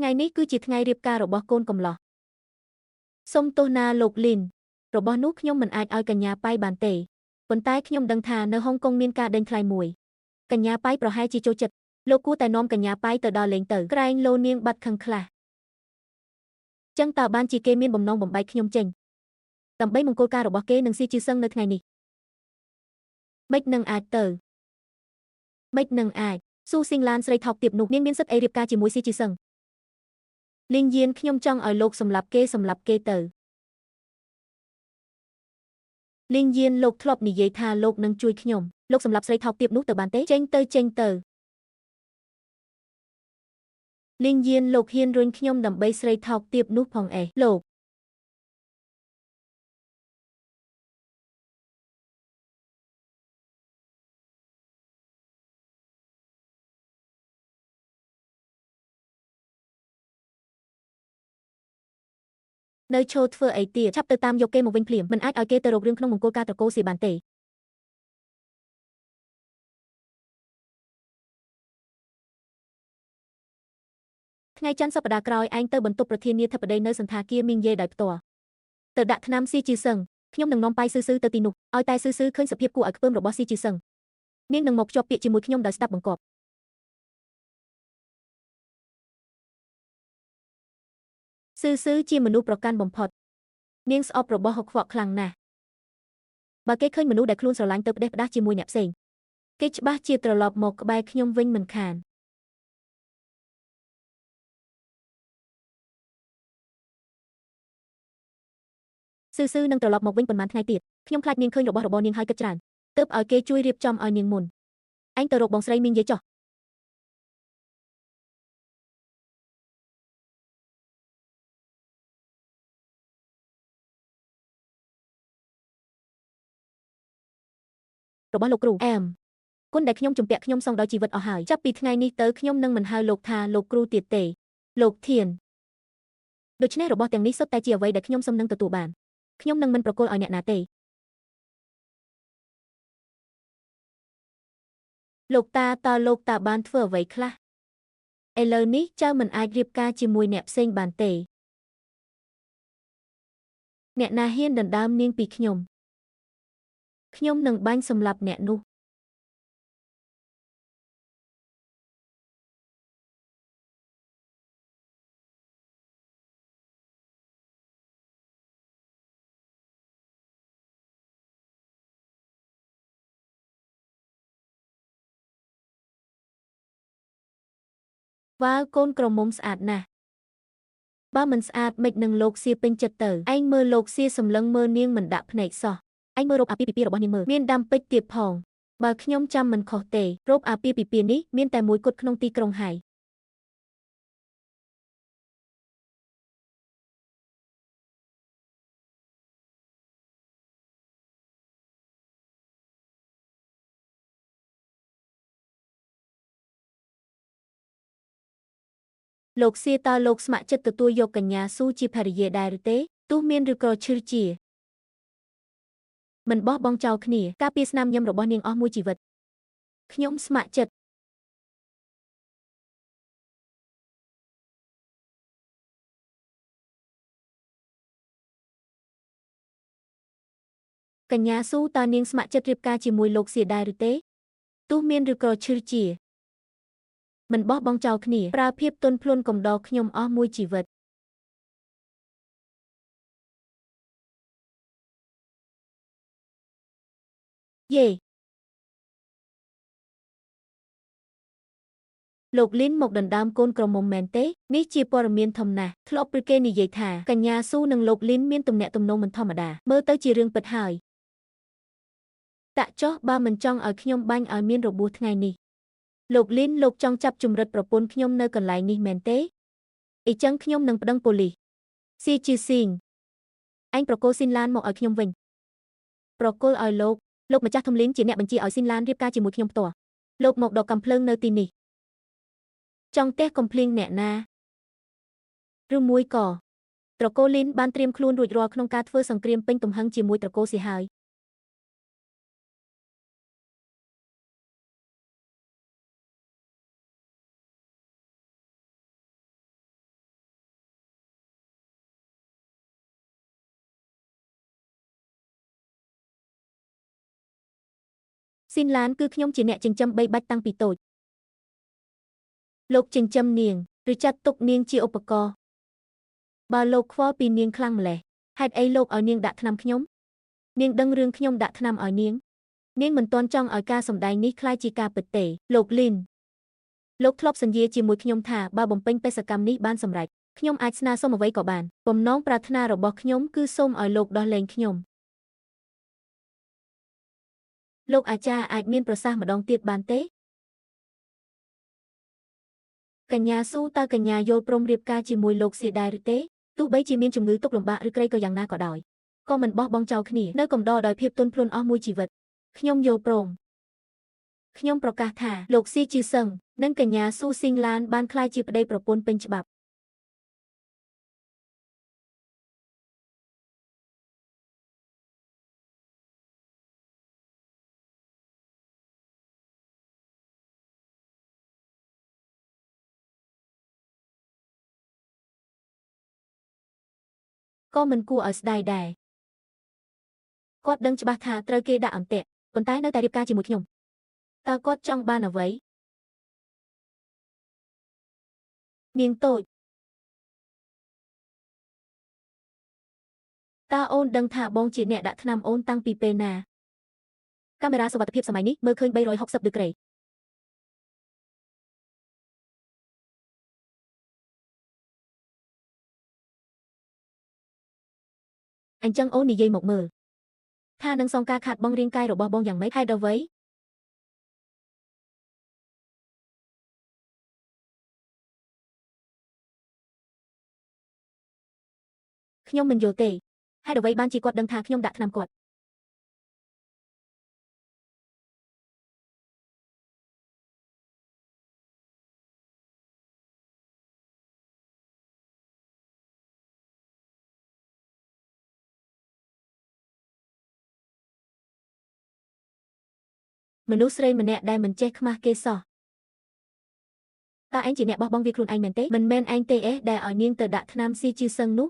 A: ថ្ងៃនេះគឺជាថ្ងៃរៀបការរបស់កូនកំលោះសុំទោសណាលោកលីនរបស់នោះខ្ញុំមិនអាចឲ្យកញ្ញាប៉ៃបានទេប៉ុន្តែខ្ញុំដឹងថានៅហុងកុងមានការដេញថ្លៃមួយកញ្ញាប៉ៃប្រហែលជាចូលចិត្តលោកគួរតែនាំកញ្ញាប៉ៃទៅដល់លេងទៅក្រែងលោនាងបាត់ខឹងខ្លះចឹងតើបានជាគេមានបំណងបំបែកខ្ញុំចេញដើម្បីមង្គលការរបស់គេនឹងស៊ីជឺសឹងនៅថ្ងៃនេះម៉េចនឹងអាចទៅម៉េចនឹងអាចស៊ូស៊ីងឡានស្រីថោកទាបនោះនាងមានសិទ្ធិអីរៀបការជាមួយស៊ីជឺសឹងលីងយានខ្ញុំចង់ឲ្យលោកសម្លាប់គេសម្លាប់គេទៅលីងយានលោកធ្លាប់និយាយថាលោកនឹងជួយខ្ញុំលោកសម្លាប់ស្រីថោកទាបនោះទៅបានទេចេញទៅចេញទៅលីងយានលោកហ៊ានរុញខ្ញុំដើម្បីស្រីថោកទាបនោះផងអេលោកនៅឈរធ្វើអីទៀតឆាប់ទៅតាមយកគេមកវិញភ្លាមមិនអាចឲ្យគេទៅរករឿងក្នុងមង្គលការត្រកូលសៀបានទេថ្ងៃច័ន្ទសប្តាហ៍ក្រោយឯងទៅបន្ទប់ប្រធានាធិបតីនៅសណ្ឋាគារមីងយេដោយផ្ទាល់ទៅដាក់ថ្នាំស៊ីជឺសឹងខ្ញុំនឹងនាំប៉ៃស៊ឺស៊ឺទៅទីនោះឲ្យតែស៊ឺស៊ឺឃើញសភាពគួរឲ្យខ្ពើមរបស់ស៊ីជឺសឹងនាងនឹងមកភ្ជាប់ពាក្យជាមួយខ្ញុំដោយស្ដាប់បង្គាប់ស៊ឺស៊ឺជាមនុស្សប្រកាន់បំផុតនាងស្អប់របស់ហុកខ្វក់ខ្លាំងណាស់បើគេឃើញមនុស្សដែលខ្លួនស្រឡាញ់ទៅផ្ដេសផ្ដាសជាមួយអ្នកផ្សេងគេច្បាស់ជាត្រឡប់មកក្បែរខ្ញុំវិញមិនខានស៊ឺស៊ឺនឹងត្រឡប់មកវិញប៉ុន្មានថ្ងៃទៀតខ្ញុំខ្លាចនាងឃើញរបស់របរនាងហើយគិតច្រើនទើបឲ្យគេជួយរៀបចំឲ្យនាងមុនឯងទៅរកបងស្រីមីងយាយចុះរបស់លោកគ្រូអែមគុណដែលខ្ញុំជំពាក់ខ្ញុំសងដល់ជីវិតអស់ហើយចាប់ពីថ្ងៃនេះទៅខ្ញុំនឹងមិនហៅលោកថាលោកគ្រូទៀតទេលោកធានដូច្នេះរបស់ទាំងនេះសុទ្ធតែជាអ្វីដែលខ្ញុំសុំនឹងទទួលបានខ្ញុំនឹងមិនប្រគល់ឲ្យអ្នកណាទេលោកតាតើលោកតាបានធ្វើអ្វីខ្លះឥឡូវនេះចៅមិនអាចរៀបការជាមួយអ្នកផ្សេងបានទេអ្នកណាហ៊ានដណ្ដើមនាងពីខ្ញុំខ្ញុំនឹងបាញ់សម្លាប់អ្នកនោះវ៉ាវកូនក្រមុំស្អាតណាស់បើមិនស្អាតមិននឹងលោកសៀពេញចិត្តទៅឯងមើលលោកសៀសម្លឹងមើលនាងមិនដាក់ភ្នែកសោះឯងមើលរោបអាពាហ៍ពិពាហ៍របស់នាងមើលមានដាំពេជ្រទៀតផងបើខ្ញុំចាំមិនខុសទេរោបអាពាហ៍ពិពាហ៍នេះមានតែមួយគត់ក្នុងទីក្រុងហើយលោកសៀតើលោកស្ម័គ្រចិត្តទទួលយកកញ្ញាស៊ូជាភរិយាដែរឬទេទោះមានឬក៏ឈឺជាមិនបោះបង់ចោលគ្នាការពារស្នាមញញឹមរបស់នាងអស់មួយជីវិតខ្ញុំស្ម័គ្រចិត្តកញ្ញាស៊ូតើនាងស្ម័គ្រចិត្តរៀបការជាមួយលោកសៀដែរឬទេទោះមានឬក៏ឈឺជាមិនបោះបង់ចោលគ្នាប្រើភាពទន់ភ្លន់កំដរខ្ញុំអស់មួយជីវិតយេលោកលីនមកដណ្ដើមកូនក្រមុំមែនទេនេះជាព័ត៌មានធំណាស់ធ្លាប់ព្រឹកគេនិយាយថាកញ្ញាស៊ូនិងលោកលីនមានទំនាក់ទំនងមិនធម្មតាមើលទៅជារឿងពិតហើយតាក់ចុះបើមិនចង់ឲ្យខ្ញុំបាញ់ឲ្យមានរបួសថ្ងៃនេះលោកលីនលោកចង់ចាប់ជំរិតប្រពន្ធខ្ញុំនៅកន្លែងនេះមែនទេអ៊ីចឹងខ្ញុំនឹងប្តឹងប៉ូលីសស៊ីជឺស៊ីងឯងប្រគល់ស៊ីនឡានមកឲ្យខ្ញុំវិញប្រគល់ឲ្យលោកម្ចាស់ធំលីនជាអ្នកបញ្ជាឲ្យស៊ីនឡានរៀបការជាមួយខ្ញុំផ្ទាល់លោកមកដកកំភ្លើងនៅទីនេះចង់ទះកំភ្លៀងអ្នកណាឬមួយក៏ត្រកូលលីនបានត្រៀមខ្លួនរួចរាល់ក្នុងការធ្វើសង្គ្រាមពេញទំហឹងជាមួយត្រកូលស៊ីហើយ ស៊ីនឡានគឺខ្ញុំជាអ្នកចិញ្ចឹមបីបាច់តាំងពីតូចលោកចិញ្ចឹមនាងឬចាត់ទុកនាងជាឧបករណ៍បើលោកខ្វល់ពីនាងខ្លាំងម្ល៉េះហេតុអីលោកឲ្យនាងដាក់ថ្នាំខ្ញុំនាងដឹងរឿងខ្ញុំដាក់ថ្នាំឲ្យនាងនាងមិនទាន់ចង់ឲ្យការសម្ដែងនេះក្លាយជាការពិតទេលោកលីនលោកធ្លាប់សន្យាជាមួយខ្ញុំថាបើបំពេញបេសកកម្មនេះបានសម្រេចខ្ញុំអាចស្នើសុំអ្វីក៏បានបំណងប្រាថ្នារបស់ខ្ញុំគឺសូមឲ្យលោកដោះលែងខ្ញុំលោកអាចារ្យអាចមានប្រសាសន៍ម្ដងទៀតបានទេកញ្ញាស៊ូតើកញ្ញាយល់ព្រមរៀបការជាមួយលោកសៀដែរឬទេទោះបីជាមានជំងឺទុក្ខលំបាកឬក្រីក៏យ៉ាងណាក៏ដោយក៏មិនបោះបង់ចោលគ្នានៅកំដរដោយភាពទន់ភ្លន់អស់មួយជីវិតខ្ញុំយល់ព្រមខ្ញុំប្រកាសថាលោកស៊ីជីសឹងនិងកញ្ញាស៊ូស៊ីងឡានបានក្លាយជាប្តីប្រពន្ធពេញច្បាប់ក៏មិនគួរឲ្យស្ដាយដែរគាត់ដឹងច្បាស់ថាត្រូវគេដាក់អន្ទាក់ប៉ុន្តែនៅតែរៀបការជាមួយខ្ញុំតើគាត់ចង់បានអ្វីនាងតូចតើអូនដឹងថាបងជាអ្នកដាក់ថ្នាំអូនតាំងពីពេលណាកាមេរ៉ាសុវត្ថិភាពសម័យនេះមើលឃើញ360ដឺក្រេអញ្ចឹងអូននិយាយមកមើលថានឹងសងការខាតបង់រាងកាយរបស់បងយ៉ាងម៉េចហេតុអ្វីខ្ញុំមិនយល់ទេហេតុអ្វីបានជាគាត់ដឹងថាខ្ញុំដាក់ថ្នាំគាត់មនុស្សស្រីម្នាក់ដែលមិនចេះខ្មាស់គេសោះតើឯងជាអ្នកបោះបង់វាខ្លួនឯងមែនទេមិនមែនឯងទេអេដែលឲ្យនាងទៅដាក់ថ្នាំស៊ីជឺសឹងនោះ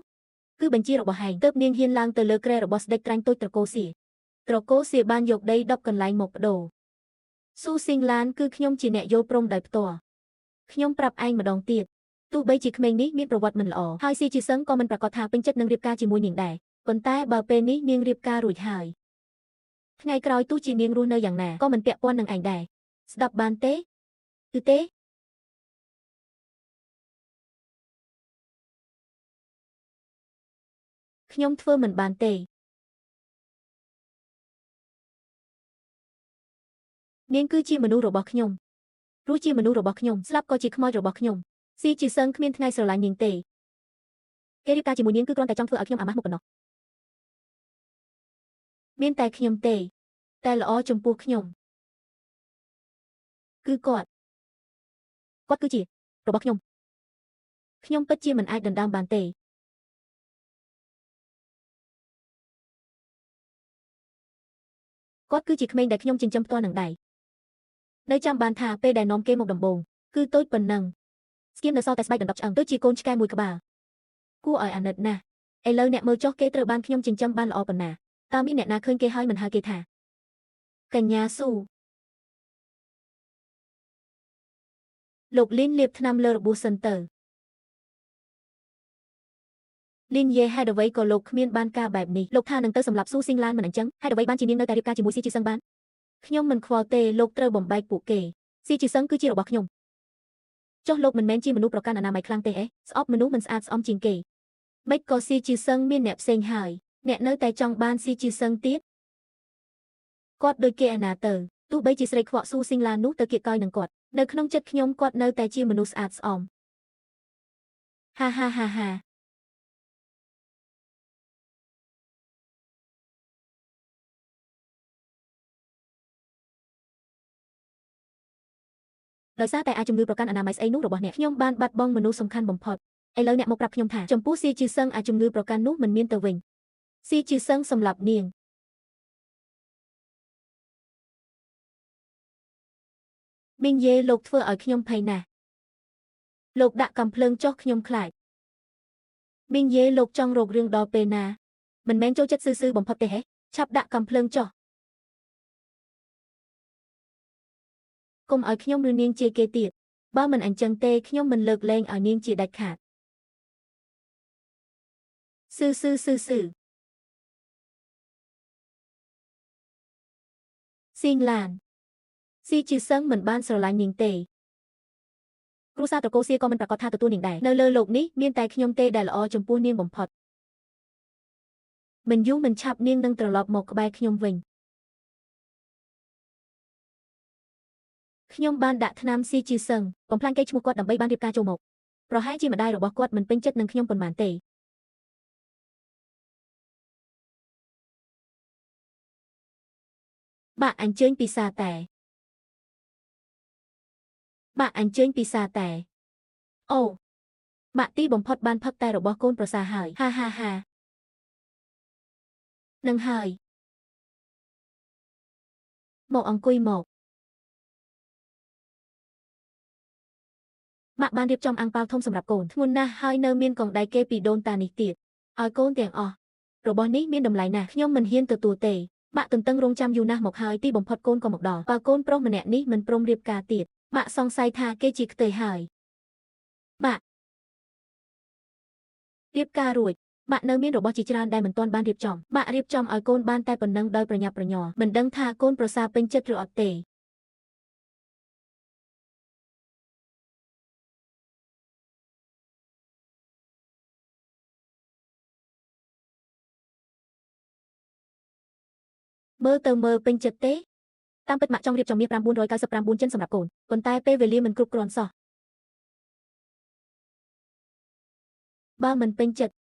A: គឺបញ្ជារបស់ឯងទើបនាងហ៊ានឡើងទៅលើគ្រែរបស់ស្ដេចត្រាញ់តូចត្រកូលសៀត្រកូលសៀបានយកដី10កន្លែងមកបដូរស៊ូស៊ីងឡានគឺខ្ញុំជាអ្នកយល់ព្រមដោយផ្ទាល់ខ្ញុំប្រាប់ឯងម្ដងទៀតទោះបីជាក្មេងនេះមានប្រវត្តិមិនល្អហើយស៊ីជឺសឹងក៏មិនប្រាកដថាពេញចិត្តនឹងរៀបការជាមួយនាងដែរប៉ុន្តែបើពេលនេះនាងរៀបការរួចហើយថ្ងៃក្រោយទោះជានាងរស់នៅយ៉ាងណាក៏មិនពាក់ព័ន្ធនឹងឯងដែរស្ដាប់បានទេគឺទេខ្ញុំធ្វើមិនបានទេនាងគឺជាមនុស្សរបស់ខ្ញុំរស់ជាមនុស្សរបស់ខ្ញុំស្លាប់ក៏ជាខ្មោចរបស់ខ្ញុំស៊ីជាសឹងគ្មានថ្ងៃស្រឡាញ់នាងទេគេរៀបការជាមួយនាងគឺគ្រាន់តែចង់ធ្វើឲ្យខ្ញុំអាម៉ាស់មុខប៉ុណ្ណោះមានតែខ្ញុំទេតែល្អចំពោះខ្ញុំគឺគាត់គាត់គឺជារបស់ខ្ញុំខ្ញុំពិតជាមិនអាចដណ្ដើមបានទេគាត់គឺជាក្មេងដែលខ្ញុំចិញ្ចឹមផ្ទាល់នឹងដៃនៅចាំបានថាពេលដែលនាំគេមកដំបូងគឺតូចប៉ុណ្ណឹងស្គៀមនៅសល់តែស្បែកដណ្ដប់ឆ្អឹងដូចជាកូនឆ្កែមួយក្បាលគួរឲ្យអាណិតណាស់ឥឡូវអ្នកមើលចុះគេត្រូវបានខ្ញុំចិញ្ចឹមបានល្អប៉ុណ្ណាតើមានអ្នកណាឃើញគេហើយមិនហៅគេថាកញ្ញាស៊ូលោកលីនលាបថ្នាំលើរបួសសិនទៅលីនយេហេតុអ្វីក៏លោកគ្មានបានការបែបនេះលោកថានឹងទៅសម្លាប់ស៊ូស៊ីងឡានមិនអញ្ចឹងហេតុអ្វីបានជានាងនៅតែរៀបការជាមួយស៊ីជីសឹងបានខ្ញុំមិនខ្វល់ទេលោកត្រូវបំបែកពួកគេស៊ីជីសឹងគឺជារបស់ខ្ញុំចុះលោកមិនមែនជាមនុស្សប្រកាន់អនាម័យខ្លាំងទេអេស្អប់មនុស្សមិនស្អាតស្អំជាងគេម៉េចក៏ស៊ីជីសឹងមានអ្នកផ្សេងហើយអ្នកនៅតែចង់បានស៊ីជីសឹងទៀតគាត់ដូចគេអាណាទៅទោះបីជាស្រីខ្វក់ស៊ូស៊ីងឡាននោះទៅគៀកកយនឹងគាត់នៅក្នុងចិត្តខ្ញុំគាត់នៅតែជាមនុស្សស្អាតស្អំហាហាហាហាដោយសារតែអាចជំងឺប្រកាន់អនាម័យស្អីនោះរបស់អ្នកខ្ញុំបានបាត់បង់មនុស្សសំខាន់បំផុតឥឡូវអ្នកមកប្រាប់ខ្ញុំថាចំពោះស៊ីជីសឹងអាចជំងឺប្រកាន់នោះមិនមានទៅវិញស៊ីជីសឹងសម្លាប់នាងមីងយេលោកធ្វើឲ្យខ្ញុំភ័យណាស់លោកដាក់កាំភ្លើងចុះខ្ញុំខ្លាចមីងយេលោកចង់រករឿងដល់ពេលណាមិនមែនចូលចិត្តស៊ឺៗបំផុតទេហេឆាប់ដាក់កាំភ្លើងចុះ កុំឲ្យខ្ញុំឬនាងជាគេទៀតបើមិនអញ្ចឹងទេខ្ញុំមិនលើកលែងឲ្យនាងជាដាច់ខាតស៊ឺស៊ឺស៊ឺស៊ឺស៊ីងឡានស៊ីជាសឹងមិនបានស្រឡាញ់នាងទេគ្រួសារត្រកូលសៀក៏មិនប្រាកដថាទទួលនាងដែរនៅលើលោកនេះមានតែខ្ញុំទេដែលល្អចំពោះនាងបំផុតមិនយូរមិនឆាប់នាងនឹងត្រឡប់មកក្បែរខ្ញុំវិញខ្ញុំបានដាក់ថ្នាំស៊ីជាសឹងបំផ្លាញកេរ្តិ៍ឈ្មោះគាត់ដើម្បីបានរៀបការចូលមកប្រហែលជាម្ដាយរបស់គាត់មិនពេញចិត្តនឹងខ្ញុំប៉ុន្មានទេបាក់អញ្ជើញពិសាតែបាក់អញ្ជើញពិសាតែអូម៉ាក់ទីបំផុតបានផឹកតែរបស់កូនប្រសាហើយហាហាហានឹងហើយមកអង្គុយមកម៉ាក់បានរៀបចំអាំងប៉ាវធំសម្រាប់កូនធ្ងន់ណាស់ហើយនៅមានកងដៃគេពីដូនតានេះទៀតឲ្យកូនទាំងអស់របស់នេះមានតម្លៃណាស់ខ្ញុំមិនហ៊ានទទួលទេម៉ាក់ទន្ទឹងរង់ចាំយូរណាស់មកហើយទីបំផុតកូនក៏មកដល់បើកូនប្រុសម្នាក់នេះមិនព្រមរៀបការទៀតម៉ាក់សង្ស័យថាគេជាខ្ទើយហើយម៉ាក់រៀបការរួចម៉ាក់នៅមានរបស់ជាច្រើនដែលមិនទាន់បានរៀបចំម៉ាក់រៀបចំឲ្យកូនបានតែប៉ុណ្ណឹងដោយប្រញាប់ប្រញាល់មិនដឹងថាកូនប្រសាពេញចិត្តឬអត់ទេមើលទៅមើលពេញចិត្តទេតាមពិតម៉ាក់ចង់រៀបចំមាស999ចិនសម្រាប់កូនប៉ុន្តែពេលវេលាមិនគ្រប់គ្រាន់សោះបើមិនពេញចិត្ត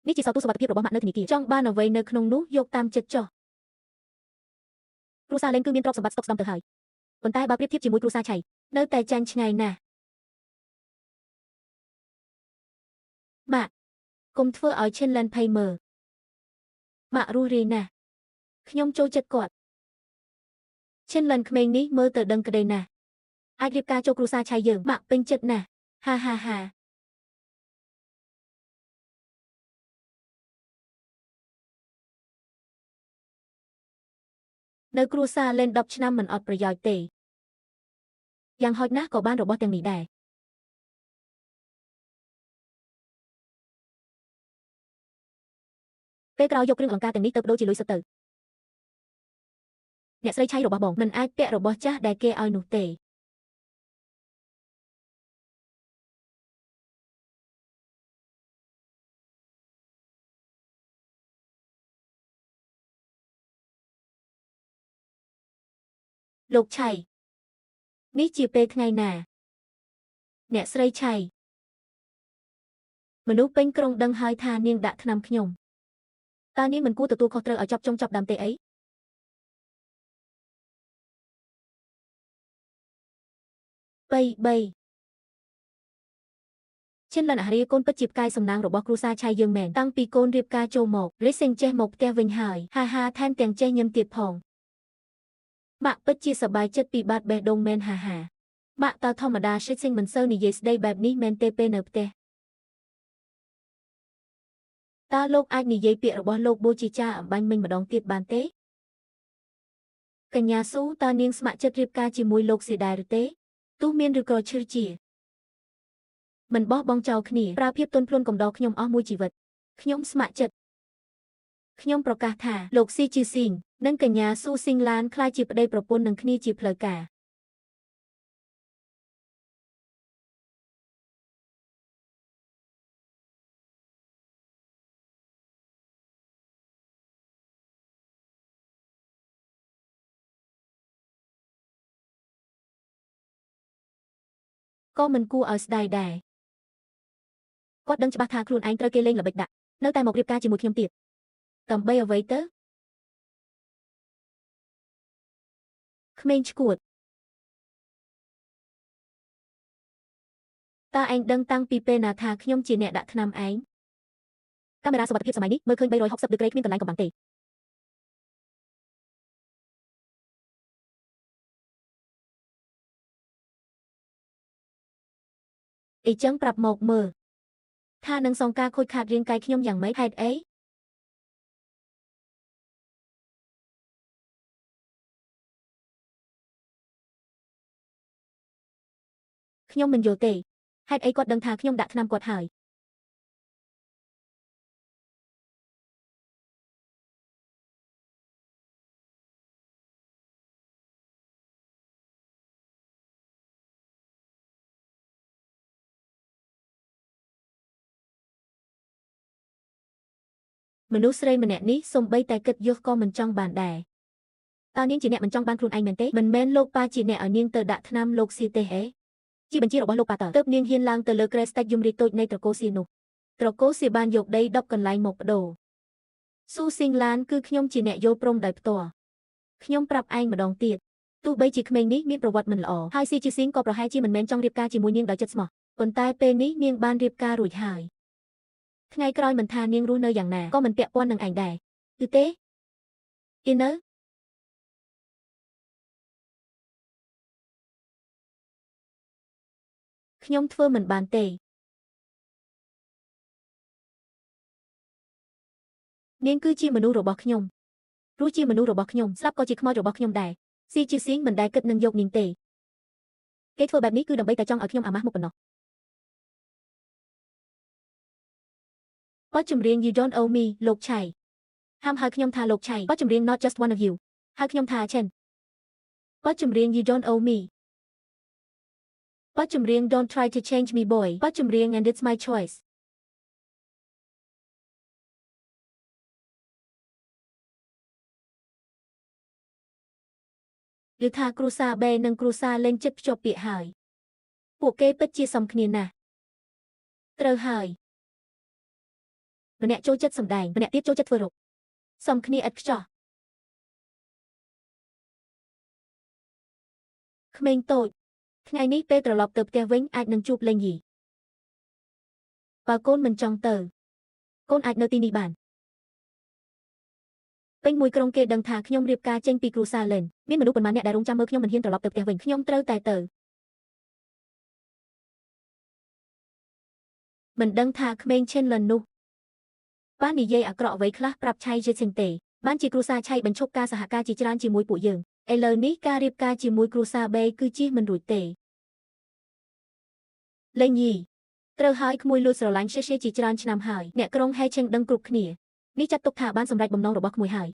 A: នេះជាសោទូសុវត្ថិភាពរបស់ម៉ាក់នៅធនាគារចង់បានអ្វីនៅក្នុងនោះយកតាមចិត្តចុះគ្រួសារលេងគឺមានទ្រព្យសម្បត្តិស្តុកស្តម្ភទៅហើយប៉ុន្តែបើប្រៀបធៀបជាមួយគ្រួសារឆៃនៅតែចាញ់ឆ្ងាយណាស់ម៉ាក់កុំធ្វើឲ្យឈិនឡានភ័យមើលម៉ាក់រស់រាយណាស់ខ្ញុំចូលចិត្តគាត់ឈិនលិនក្មេងនេះមើលទៅដឹងក្តីណាស់អាចរៀបការចូលគ្រួសារឆៃយើងម៉ាក់ពេញចិត្តណាស់ហាហាហានៅគ្រួសារលេន10ឆ្នាំមិនអត់ប្រយោជន៍ទេយ៉ាងហោចណាស់ក៏បានរបស់ទាំងនេះដែរពេលក្រោយយកគ្រឿងអលង្ការទាំងនេះទៅប្ដូរជាលុយសុទ្ធទៅអ្នកស្រីឆៃរបស់បងមិនអាចពាក់របស់ចាស់ដែលគេឲ្យនោះទេលោកឆៃនេះជាពេលថ្ងៃណាអ្នកស្រីឆៃមនុស្សពេញក្រុងដឹងហើយថានាងដាក់ថ្នាំខ្ញុំតើនាងមិនគួរទទួលខុសត្រូវឲ្យចប់ចុងចប់ដើមទេអី3ឈិនលិនអារាកូនពិតជាផ្កាយសំណាងរបស់គ្រួសារឆៃយើងមែនតាំងពីកូនរៀបការចូលមករិសិងចេះមកផ្ទះវិញហើយហាហាថែមទាំងចេះញឹមទៀតផងម៉ាក់ពិតជាសប្បាយចិត្តពីបាតបេះដូងមែនហាហាម៉ាក់តើធម្មតារិសិងមិនសូវនិយាយស្ដីបែបនេះមែនទេពេលនៅផ្ទះតើលោកអាចនិយាយពាក្យរបស់លោកបូជាចាអំបញ្ញមិញម្ដងទៀតបានទេកញ្ញាស៊ូតើនាងស្ម័គ្រចិត្តរៀបការជាមួយលោកសៀដែរឬទេទោះមានឬក៏ឈឺជាមិនបោះបង់ចោលគ្នាប្រើភាពទន់ភ្លន់កំដរខ្ញុំអស់មួយជីវិតខ្ញុំស្ម័គ្រចិត្តខ្ញុំប្រកាសថាលោកស៊ីជីស៊ីងនិងកញ្ញាស៊ូស៊ីងឡានក្លាយជាប្តីប្រពន្ធនឹងគ្នាជាផ្លូវការក៏មិនគួរឲ្យស្ដាយដែរគាត់ដឹងច្បាស់ថាខ្លួនឯងត្រូវគេលេងល្បិចដាក់នៅតែមករៀបការជាមួយខ្ញុំទៀតដើម្បីអ្វីទៅក្មេងឆ្កួតតើឯងដឹងតាំងពីពេលណាថាខ្ញុំជាអ្នកដាក់ថ្នាំឯងកាមេរ៉ាសុវត្ថិភាពសម័យនេះមើលឃើញ360ដឺក្រេគ្មានកន្លែងកំបាំងទេអីចឹងប្រាប់មកមើលថានឹងសងការខូចខាតរាងកាយខ្ញុំយ៉ាងម៉េចហេតុអី ខ្ញុំមិនយល់ទេហេតុអីគាត់ដឹងថាខ្ញុំដាក់ថ្នាំគាត់ហើយមនុស្សស្រីម្នាក់នេះសូម្បីតែគិតយល់ក៏មិនចង់បានដែរតើនាងជាអ្នកមិនចង់បានខ្លួនឯងមែនទេមិនមែនលោកប៉ាជាអ្នកឲ្យនាងទៅដាក់ថ្នាំលោកសៀទេហេជាបញ្ជារបស់លោកប៉ាតើទើបនាងហ៊ានឡើងទៅលើក្រេស្តេចយមរាជតូចនៃត្រកូលសៀនោះត្រកូលសៀបានយកដី10កន្លែងមកបដូរស៊ូស៊ីងឡានគឺខ្ញុំជាអ្នកយល់ព្រមដោយផ្ទាល់ខ្ញុំប្រាប់ឯងម្ដងទៀតទោះបីជាក្មេងនេះមានប្រវត្តិមិនល្អហើយស៊ីជាស៊ីងក៏ប្រហែលជាមិនមែនចង់រៀបការជាមួយនាងដោយចិត្តស្មោះប៉ុន្តែពេលនេះនាងបានរៀបការរួចហើយថ្ងៃក្រោយមិនថានាងរស់នៅយ៉ាងណាក៏មិនពាក់ព័ន្ធនឹងឯងដែរគឺទេអ៊ីនៅខ្ញុំធ្វើមិនបានទេនាងគឺជាមនុស្សរបស់ខ្ញុំរស់ជាមនុស្សរបស់ខ្ញុំស្លាប់ក៏ជាខ្មោចរបស់ខ្ញុំដែរស៊ីជាស៊ីងមិនដែលគិតនឹងយកនាងទេគេធ្វើបែបនេះគឺដើម្បីតែចង់ឲ្យខ្ញុំអាម៉ាស់មុខប៉ុណ្ណោះបទចម្រៀង You Don't Owe Me លោកឆៃហាមហៅខ្ញុំថាលោកឆៃបទចម្រៀង Not Just One of You ហៅខ្ញុំថាឆិនបទចម្រៀង You Don't Owe Me បទចម្រៀង Don't Try to Change Me Boy បទចម្រៀង And It's My Choice ឬថាគ្រួសារបេនិងគ្រួសារលេងចិត្តភ្ជាប់ពាក្យហើយពួកគេពិតជាសមគ្នាណាស់ត្រូវហើយម្នាក់ចូលចិត្តសម្ដែងម្នាក់ទៀតចូលចិត្តធ្វើរកសមគ្នាឥតខ្ចោះក្មេងតូចថ្ងៃនេះពេលត្រឡប់ទៅផ្ទះវិញអាចនឹងជួបលេងយីបើកូនមិនចង់ទៅកូនអាចនៅទីនេះបានពេញមួយក្រុងគេដឹងថាខ្ញុំរៀបការចេញពីគ្រួសារលេនមានមនុស្សប៉ុន្មានអ្នកដែលរងចាំមើលខ្ញុំមិនហ៊ានត្រឡប់ទៅផ្ទះវិញខ្ញុំត្រូវតែទៅមិនដឹងថាក្មេងឈិនលិននោះបាននិយាយអាក្រក់អ្វីខ្លះប្រាប់ឆៃយេសិងទេបានជាគ្រួសារឆៃបញ្ឈប់ការសហការជាច្រើនជាមួយពួកយើងឥឡូវនេះការរៀបការជាមួយគ្រួសារបេគឺជិះមិនរួចទេលេងយីត្រូវហើយក្មួយលួចស្រឡាញ់សេជាច្រើនឆ្នាំហើយអ្នកក្រុងហេឆេងដឹងគ្រប់គ្នានេះចាត់ទុកថាបានសម្រេចបំណងរបស់ក្មួយហើយ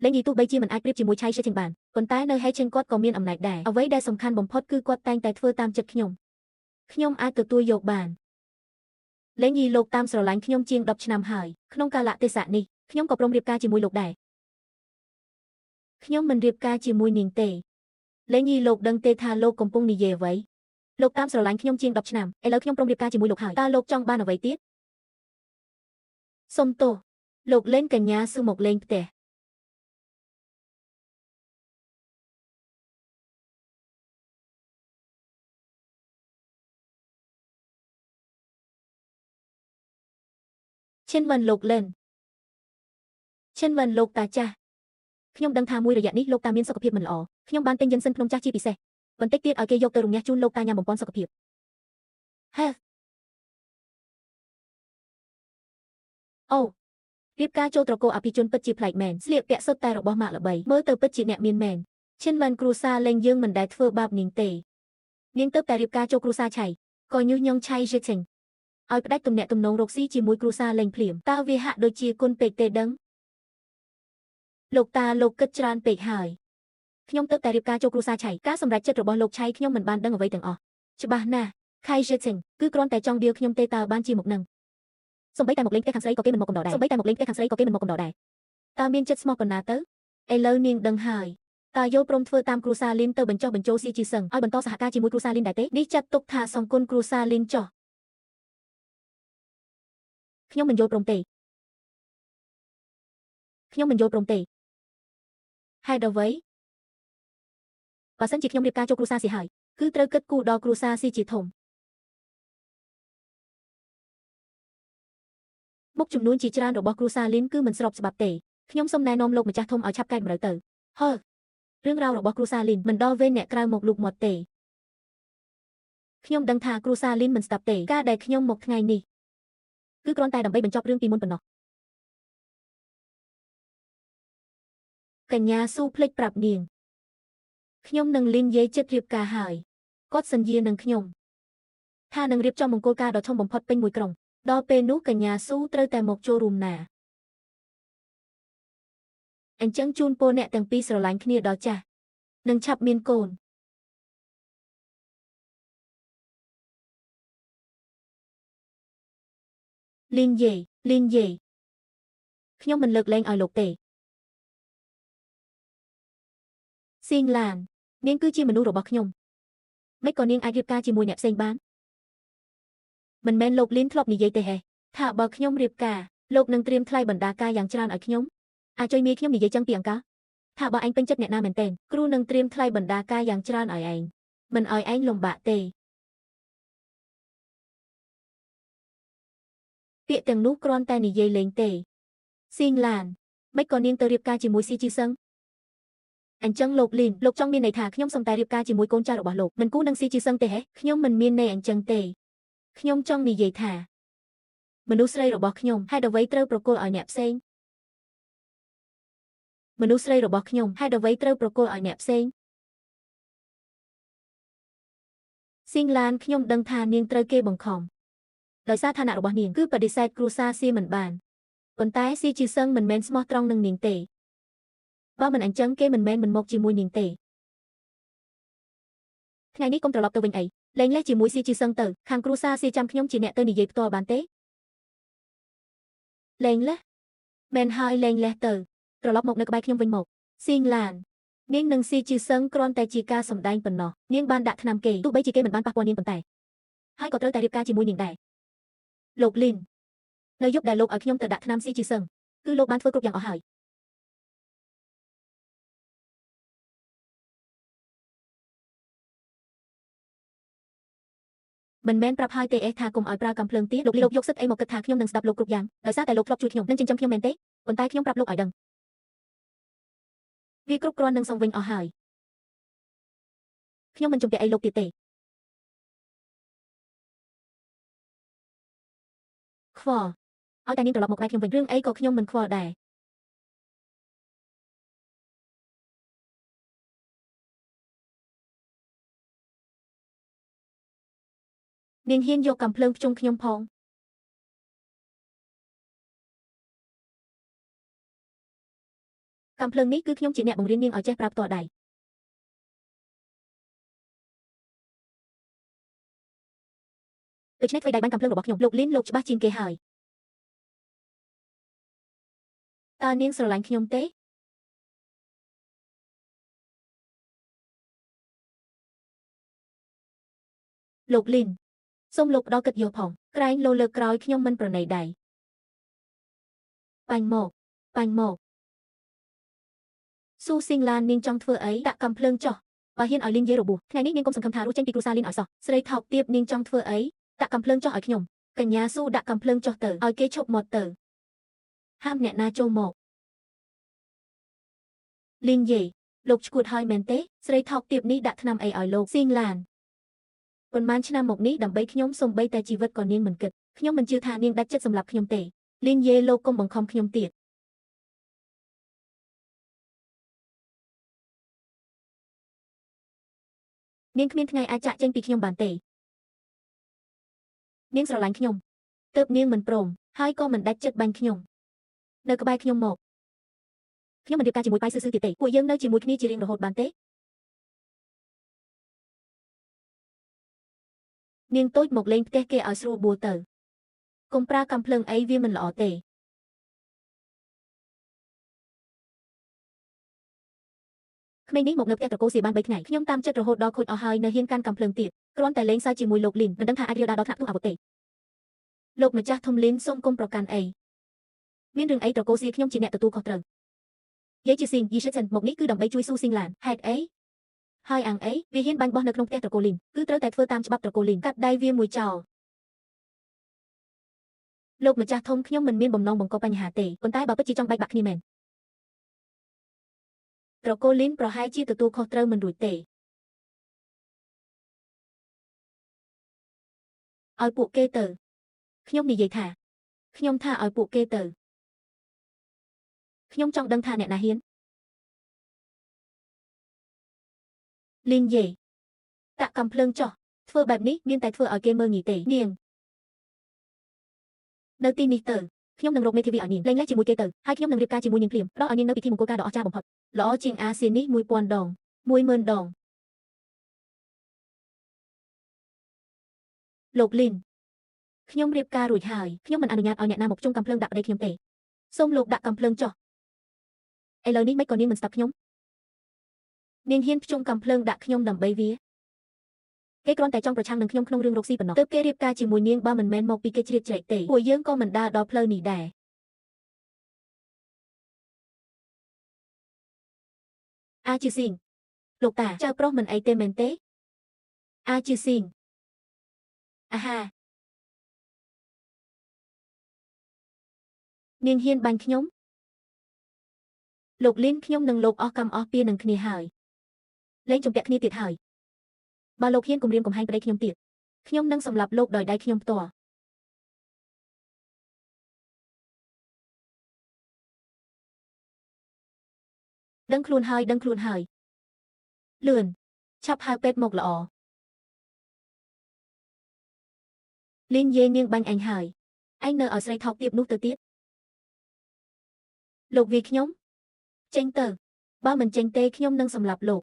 A: លេងយីទោះបីជាមិនអាចប្រៀបជាមួយឆៃសេឆេងបានប៉ុន្តែនៅហេឆេងគាត់ក៏មានអំណាចដែរអ្វីដែលសំខាន់បំផុតគឺគាត់តែងតែធ្វើតាមចិត្តខ្ញុំខ្ញុំអាចទទួលយកបានលេងយីលោកតាមស្រឡាញ់ខ្ញុំជាង10ឆ្នាំហើយក្នុងកាលៈទេសៈនេះខ្ញុំក៏ព្រមរៀបការជាមួយលោកដែរខ្ញុំមិនរៀបការជាមួយនាងទេលេងយីលោកដឹងទេថាលោកកំពុងនិយាយអ្វីលោកតាមស្រឡាញ់ខ្ញុំជាង10ឆ្នាំឥឡូវខ្ញុំព្រមរៀបការជាមួយលោកហើយតើលោកចង់បានអ្វីទៀតសុំទោសលោកលេងកញ្ញាស៊ូមកលេងផ្ទះឈិនវិនលោកលេនឈិនវិនលោកតាចាស់ខ្ញុំដឹងថាមួយរយៈនេះលោកតាមានសុខភាពមិនល្អខ្ញុំបានទិញយិនសិនភ្នំចាស់ជាពិសេសបន្តិចទៀតឲ្យគេយកទៅរំញះជូនលោកតាញ៉ាំបំពន់សុខភាពហេអូរៀបការចូលត្រកូលអភិជនពិតជាប្លែកមែនស្លៀកពាក់សុទ្ធតែរបស់ម៉ាកល្បីមើលទៅពិតជាអ្នកមានមែនឈិនវិនគ្រួសារលេងយើងមិនដែលធ្វើបាបនាងទេនាងទៅតែរៀបការចូលគ្រួសារឆៃក៏ញុះញង់ឆៃយេឆិងឲ្យផ្ដាច់ទំនាក់ទំនងរកស៊ីជាមួយគ្រួសារលេងភ្លាមតើវាហាក់ដូចជាគុណពេកទេដឹងលោកតាលោកគិតច្រើនពេកហើយខ្ញុំទៅតែរៀបការចូលគ្រួសារឆៃការសម្រេចចិត្តរបស់លោកឆៃខ្ញុំមិនបានដឹងអ្វីទាំងអស់ច្បាស់ណាស់ខៃយេឆិងគឺគ្រាន់តែចង់ដៀលខ្ញុំទេតើបានជាមកនឹងសូម្បីតែមកលេងផ្ទះខាងស្រីក៏គេមិនមកកំដរដែរសូម្បីតែមកលេងផ្ទះខាងស្រីក៏គេមិនមកកំដរដែរតើមានចិត្តស្មោះប៉ុណ្ណាទៅឥឡូវនាងដឹងហើយតើយល់ព្រមធ្វើតាមគ្រួសារលីនទៅបញ្ចុះបញ្ចូលស៊ីជីសឹងឲ្យបន្តសហការជាមួយគ្រួសារលីនដែរទេនេះចាត់ទុកថាសង្គមគ្រួសារលីនចោះខ្ញុំមិនយល់ព្រមទេខ្ញុំមិនយល់ព្រមទេហេតុអ្វីបើសិនជាខ្ញុំរៀបការចូលគ្រួសារស៊ីហើយគឺត្រូវគិតគូរដល់គ្រួសារស៊ីជាធំមុខចំនួនជាច្រើនរបស់គ្រួសារលីនគឺមិនស្របច្បាប់ទេខ្ញុំសូមណែនាំលោកម្ចាស់ធំឲ្យឆាប់កែតម្រូវទៅហឺរឿងរ៉ាវរបស់គ្រួសារលីនមិនដល់វេនអ្នកក្រៅមកលូកមាត់ទេខ្ញុំដឹងថាគ្រួសារលីនមិនស្ដាប់ទេការដែលខ្ញុំមកថ្ងៃនេះគឺគ្រាន់តែដើម្បីបញ្ចប់រឿងពីមុនប៉ុណ្ណោះកញ្ញាស៊ូភ្លេចប្រាប់នាងខ្ញុំនឹងលីនយាយចិត្តរៀបការហើយគាត់សន្យានឹងខ្ញុំ ថានឹងរៀបចំមង្គលការដ៏ធំបំផុតពេញមួយក្រុងដល់ពេលនោះកញ្ញាស៊ូត្រូវតែមកចូលរួមណាអញ្ចឹងជូនពរអ្នកទាំងពីរស្រឡាញ់គ្នាដល់ចាស់នឹងឆាប់មានកូនលីនយេលីនយេខ្ញុំមិនលើកលែងឲ្យលោកទេស៊ីងឡាននាងគឺជាមនុស្សរបស់ខ្ញុំមិនក៏នាងអាចរៀបការជាមួយអ្នកផ្សេងបានមិនមែនលោកលីនធ្លាប់និយាយទេហេថាបើខ្ញុំរៀបការលោកនឹងត្រៀមថ្លៃបណ្ដាការយ៉ាងច្រើនឲ្យខ្ញុំអាចជួយមីខ្ញុំនិយាយចឹងពីអង្ការថាបើឯងពេញចិត្តអ្នកណាមែនទែនគ្រូនឹងត្រៀមថ្លៃបណ្ដាការយ៉ាងច្រើនឲ្យឯងមិនឲ្យឯងលំបាកទេពាក្យទាំងនោះគ្រាន់តែនិយាយលេងទេស៊ីងឡានមិនក៏នាងទៅរៀបការជាមួយស៊ីជីសឹងអញ្ចឹងលោកលីនលោកចង់មានន័យថាខ្ញុំសុំតែរៀបការជាមួយកូនចៅរបស់លោកមិនគួរនឹងស៊ីជីសឹងទេហេខ្ញុំមិនមានន័យអញ្ចឹងទេខ្ញុំចង់និយាយថាមនុស្សស្រីរបស់ខ្ញុំហេតុអ្វីត្រូវប្រគល់ឲ្យអ្នកផ្សេងមនុស្សស្រីរបស់ខ្ញុំហេតុអ្វីត្រូវប្រគល់ឲ្យអ្នកផ្សេងស៊ីងឡានខ្ញុំដឹងថានាងត្រូវគេបង្ខំដោយសារឋានៈរបស់នាងគឺបដិសេធគ្រួសារស៊ីមិនបានប៉ុន្តែស៊ីជីសឹងមិនមែនស្មោះត្រង់នឹងនាងទេបើមិនអញ្ចឹងគេមិនមែនមិនមកជាមួយនាងទេថ្ងៃនេះកុំត្រឡប់ទៅវិញអីលែងលេះជាមួយស៊ីជីសឹងទៅខាងគ្រួសារស៊ីចាំខ្ញុំជាអ្នកទៅនិយាយផ្ទាល់បានទេលែងលេះមែនហើយលែងលេះទៅត្រឡប់មកនៅក្បែរខ្ញុំវិញមកស៊ីងឡាននាងនឹងស៊ីជីសឹងគ្រាន់តែជាការសម្ដែងប៉ុណ្ណោះនាងបានដាក់ថ្នាំគេទោះបីជាគេមិនបានប៉ះពាល់នាងប៉ុន្តែហើយក៏ត្រូវតែរៀបការជាមួយនាងដែរលោកលីននៅយប់ដែលលោកឲ្យខ្ញុំទៅដាក់ថ្នាំស៊ីជីសឹងគឺលោកបានធ្វើគ្រប់យ៉ាងអស់ហើយមិនមែនប្រាប់ហើយទេអេថាកុំឲ្យប្រើកាំភ្លើងទៀតលោកយកសិទ្ធិអីមកគិតថាខ្ញុំនឹងស្ដាប់លោកគ្រប់យ៉ាងដោយសារតែលោកធ្លាប់ជួយខ្ញុំនិងចិញ្ចឹមខ្ញុំមែនទេប៉ុន្តែខ្ញុំប្រាប់លោកឲ្យដឹងវាគ្រប់គ្រាន់នឹងសង្វិញអស់ហើយខ្ញុំមិនជំពាក់អីលោកទៀតទេខ្វល់ឲ្យតែនាងត្រឡប់មកក្បែរខ្ញុំវិញរឿងអីក៏ខ្ញុំមិនខ្វល់ដែរនាងហ៊ានយកកាំភ្លើងភ្ជុំខ្ញុំផងកាំភ្លើងនេះគឺខ្ញុំជាអ្នកបង្រៀននាងឲ្យចេះប្រើផ្ទាល់ដៃដូច្នេះធ្វើដៃបាញ់កាំភ្លើងរបស់ខ្ញុំលោកលីនលោកច្បាស់ជាងគេហើយតើនាងស្រឡាញ់ខ្ញុំទេលោកលីនសូមលោកផ្ដល់កិត្តិយសផងក្រែងលោលើកក្រោយខ្ញុំមិនប្រណីដៃបាញ់មកបាញ់មកស៊ូស៊ីងឡាននាងចង់ធ្វើអីដាក់កាំភ្លើងចុះបើហ៊ានឲ្យលីនយាយរបួសថ្ងៃនេះនាងកុំសង្ឃឹមថារស់ចេញពីគ្រួសារលីនឲ្យសោះស្រីថោកទាបនាងចង់ធ្វើអីដាក់កាំភ្លើងចុះឲ្យខ្ញុំកញ្ញាស៊ូដាក់កាំភ្លើងចុះទៅឲ្យគេឈប់មកទៅហាមអ្នកណាចូលមកលីនយាយលោកឈួតហើយមែនទេស្រីថោកទាបនេះដាក់ថ្នាំអីឲ្យលោកស៊ីងឡានប៉ុន្មានឆ្នាំមកនេះដើម្បីខ្ញុំសូម្បីតែជីវិតក៏នាងមិនគិតខ្ញុំមិនជឿថានាងដាច់ចិត្តសម្រាប់ខ្ញុំទេលីនយេលោកកុំបង្ខំខ្ញុំទៀតនាងគ្មានថ្ងៃអាចចាក់ចេញពីខ្ញុំបានទេនាងស្រឡាញ់ខ្ញុំទើបនាងមិនព្រមហើយក៏មិនដាច់ចិត្តបាញ់ខ្ញុំនៅក្បែរខ្ញុំមកខ្ញុំមិនរៀបការជាមួយប៉ៃស៊ឺៗទៀតទេពួកយើងនៅជាមួយគ្នាជារៀងរហូតបានទេនាងតូចមកលេងផ្ទះគេឲ្យស្រួលបួលទៅកុំប្រើកាំភ្លើងអីវាមិនល្អទេក្មេងនេះមកនៅផ្ទះត្រកូលសៀបាន3ថ្ងៃខ្ញុំតាមចិត្តរហូតដល់ខូចអស់ហើយនៅហ៊ានកាន់កាំភ្លើងទៀតគ្រាន់តែលេងសើចជាមួយលោកលីនមិនដឹងថាអាចរាលដាលដល់ថ្នាក់ផ្ទុះអាវុធទេលោកម្ចាស់ធំលីនសូមកុំប្រកាន់អីមានរឿងអីត្រកូលសៀខ្ញុំជាអ្នកទទួលខុសត្រូវយាយជាស៊ីងយីសិនមកនេះគឺដើម្បីជួយស៊ូស៊ីងឡានហេតុអីហើយអាងអីវាហ៊ានបាញ់បោះនៅក្នុងផ្ទះត្រកូលលីនគឺត្រូវតែធ្វើតាមច្បាប់ត្រកូលលីនកាត់ដៃវាមួយចោលលោកម្ចាស់ធំខ្ញុំមិនមានបំណងបង្កបញ្ហាទេប៉ុន្តែបើពិតជាចង់បែកបាក់គ្នាមែនត្រកូលលីនប្រហែលជាទទួលខុសត្រូវមិនរួចទេឲ្យពួកគេទៅខ្ញុំនិយាយថាខ្ញុំថាឲ្យពួកគេទៅខ្ញុំចង់ដឹងថាអ្នកណាហ៊ានលីនយេដាក់កាំភ្លើងចុះ ធ្វើបែបនេះមានតែធ្វើឲ្យគេមើលងាយទេនាងនៅទីនេះទៅខ្ញុំនឹងរកមេធាវីឲ្យនាងលែងលេះជាមួយគេទៅហើយខ្ញុំនឹងរៀបការជាមួយនាងភ្លាមផ្ដល់ឲ្យនាងនៅពិធីមង្គលការដ៏អស្ចារ្យបំផុតល្អជាងអាស៊ាននេះ1000ដង10000ដងលោកលីនខ្ញុំរៀបការរួចហើយខ្ញុំមិនអនុញ្ញាតឲ្យអ្នកណាមកជុំកាំភ្លើងដាក់ប្តីខ្ញុំទេសូមលោកដាក់កាំភ្លើងចុះឥឡូវនេះមិនក៏នាងមិនស្ដាប់ខ្ញុំនាងហ៊ានភ្ជុំកាំភ្លើងដាក់ខ្ញុំដើម្បីវាគេគ្រាន់តែចង់ប្រឆាំងនឹងខ្ញុំក្នុងរឿងរកស៊ីប៉ុណ្ណោះទើបគេរៀបការជាមួយនាងបើមិនមែនមកពីគេជ្រៀតជ្រែកទេពួកយើងក៏មិនដើរដល់ផ្លូវនេះដែរអាជឺស៊ីងលោកតាចៅប្រុសមិនអីទេមែនទេអាជឺស៊ីងអាហានាងហ៊ានបាញ់ខ្ញុំលោកលីនខ្ញុំនិងលោកអស់កម្មអស់ពៀនឹងគ្នាហើយលែងជំពាក់គ្នាទៀតហើយបើលោកហ៊ានគំរាមកំហែងប្តីខ្ញុំទៀតខ្ញុំនឹងសម្លាប់លោកដោយដៃខ្ញុំផ្ទាល់ដឹងខ្លួនហើយដឹងខ្លួនហើយលឿនឆាប់ហៅពេទ្យមកល្អលីនយេនាងបាញ់អញហើយឯងនៅឲ្យស្រីថោកទាបនោះទៅទៀតលោកវាខ្ញុំចេញទៅបើមិនចេញទេខ្ញុំនឹងសម្លាប់លោក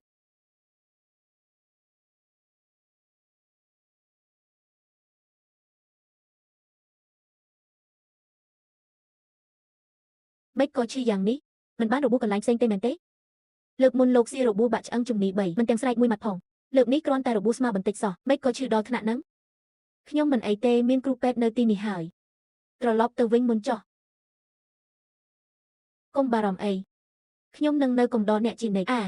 A: មិនក៏ឈឺយ៉ាងនេះមិនបានរបួសកន្លែងផ្សេងទេមែនទេលើកមុនលោកស៊ីរបួសបាក់ឆ្អឹងជំនី3មិនទាំងស្រែកមួយម៉ាត់ផងលើកនេះគ្រាន់តែរបួសស្មាបន្តិចសោះមិនក៏ឈឺដល់ថ្នាក់ហ្នឹងខ្ញុំមិនអីទេមានគ្រូពេទ្យនៅទីនេះហើយត្រឡប់ទៅវិញមុនចុះកុំបារម្ភអីខ្ញុំនឹងនៅកំដរអ្នកជានិច្ចអា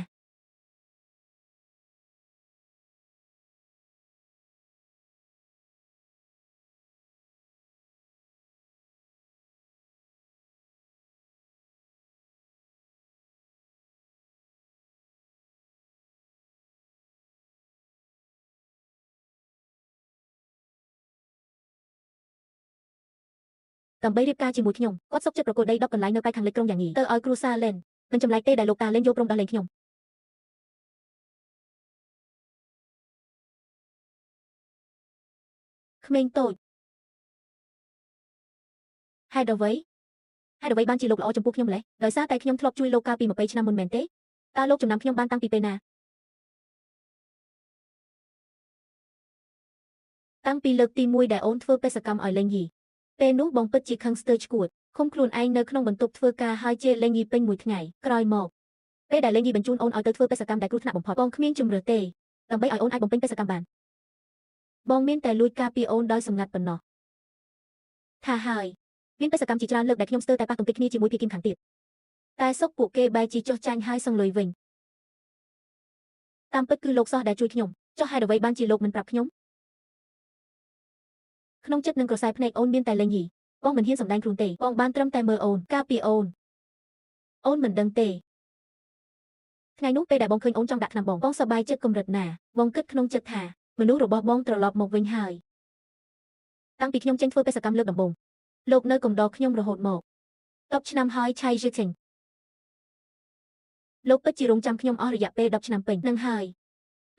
A: ដើម្បីរៀបការជាមួយខ្ញុំគាត់សុខចិត្តប្រគល់ដី10កន្លែងនៅប៉ែកខាងលិចក្រុងយ៉ាងងីទៅឲ្យគ្រួសារលេនមិនចម្លែកទេដែលលោកតាលេនយកព្រមដោះលែងខ្ញុំក្មេងតូចហេតុអ្វីហេតុអ្វីបានជាលោកល្អចំពោះខ្ញុំម្ល៉េះដោយសារតែខ្ញុំធ្លាប់ជួយលោកកាលពី20ឆ្នាំមុនមែនទេតើលោកចំណាំខ្ញុំបានតាំងពីពេលណាតាំងពីលើកទី1ដែលអូនធ្វើបេសកកម្មឲ្យលេងយីពេលនោះបងពិតជាខឹងស្ទើរឆ្កួតឃុំខ្លួនឯងនៅក្នុងបន្ទប់ធ្វើការហើយជេរលេងយីពេញមួយថ្ងៃក្រោយមកពេលដែលលេងយីបញ្ជូនអូនឲ្យទៅធ្វើបេសកកម្មដែលគ្រោះថ្នាក់បំផុតបងគ្មានជម្រើសទេដើម្បីឲ្យអូនអាចបំពេញបេសកកម្មបានបងមានតែលួចការពារអូនដោយសម្ងាត់ប៉ុណ្ណោះថាហើយមានបេសកកម្មជាច្រើនលើកដែលខ្ញុំស្ទើរតែប៉ះទង្គិចគ្នាជាមួយភាគីខាងទៀតតែសុកពួកគេបែរជាចុះចាញ់ហើយសងលុយវិញតាមពិតគឺលោកសោះដែលជួយខ្ញុំចុះហេតុអ្វីបានជាលោកមិនប្រាប់ខ្ញុំក្នុងចិត្តនឹងក្រសែភ្នែកអូនមានតែលេងយីបងមិនហ៊ានសម្ដែងខ្លួនទេបងបានត្រឹមតែមើលអូនការពារអូនអូនមិនដឹងទេថ្ងៃនោះពេលដែលបងឃើញអូនចង់ដាក់ថ្នាំបងបងសប្បាយចិត្តកម្រិតណាបងគិតក្នុងចិត្តថាមនុស្សរបស់បងត្រឡប់មកវិញហើយតាំងពីខ្ញុំចេញធ្វើបេសកកម្មលើកដំបូងលោកនៅកំដរខ្ញុំរហូតមក10ឆ្នាំហើយឆៃយឺថេងលោកពិតជារងចាំខ្ញុំអស់រយៈពេល10ឆ្នាំពេញនឹងហើយ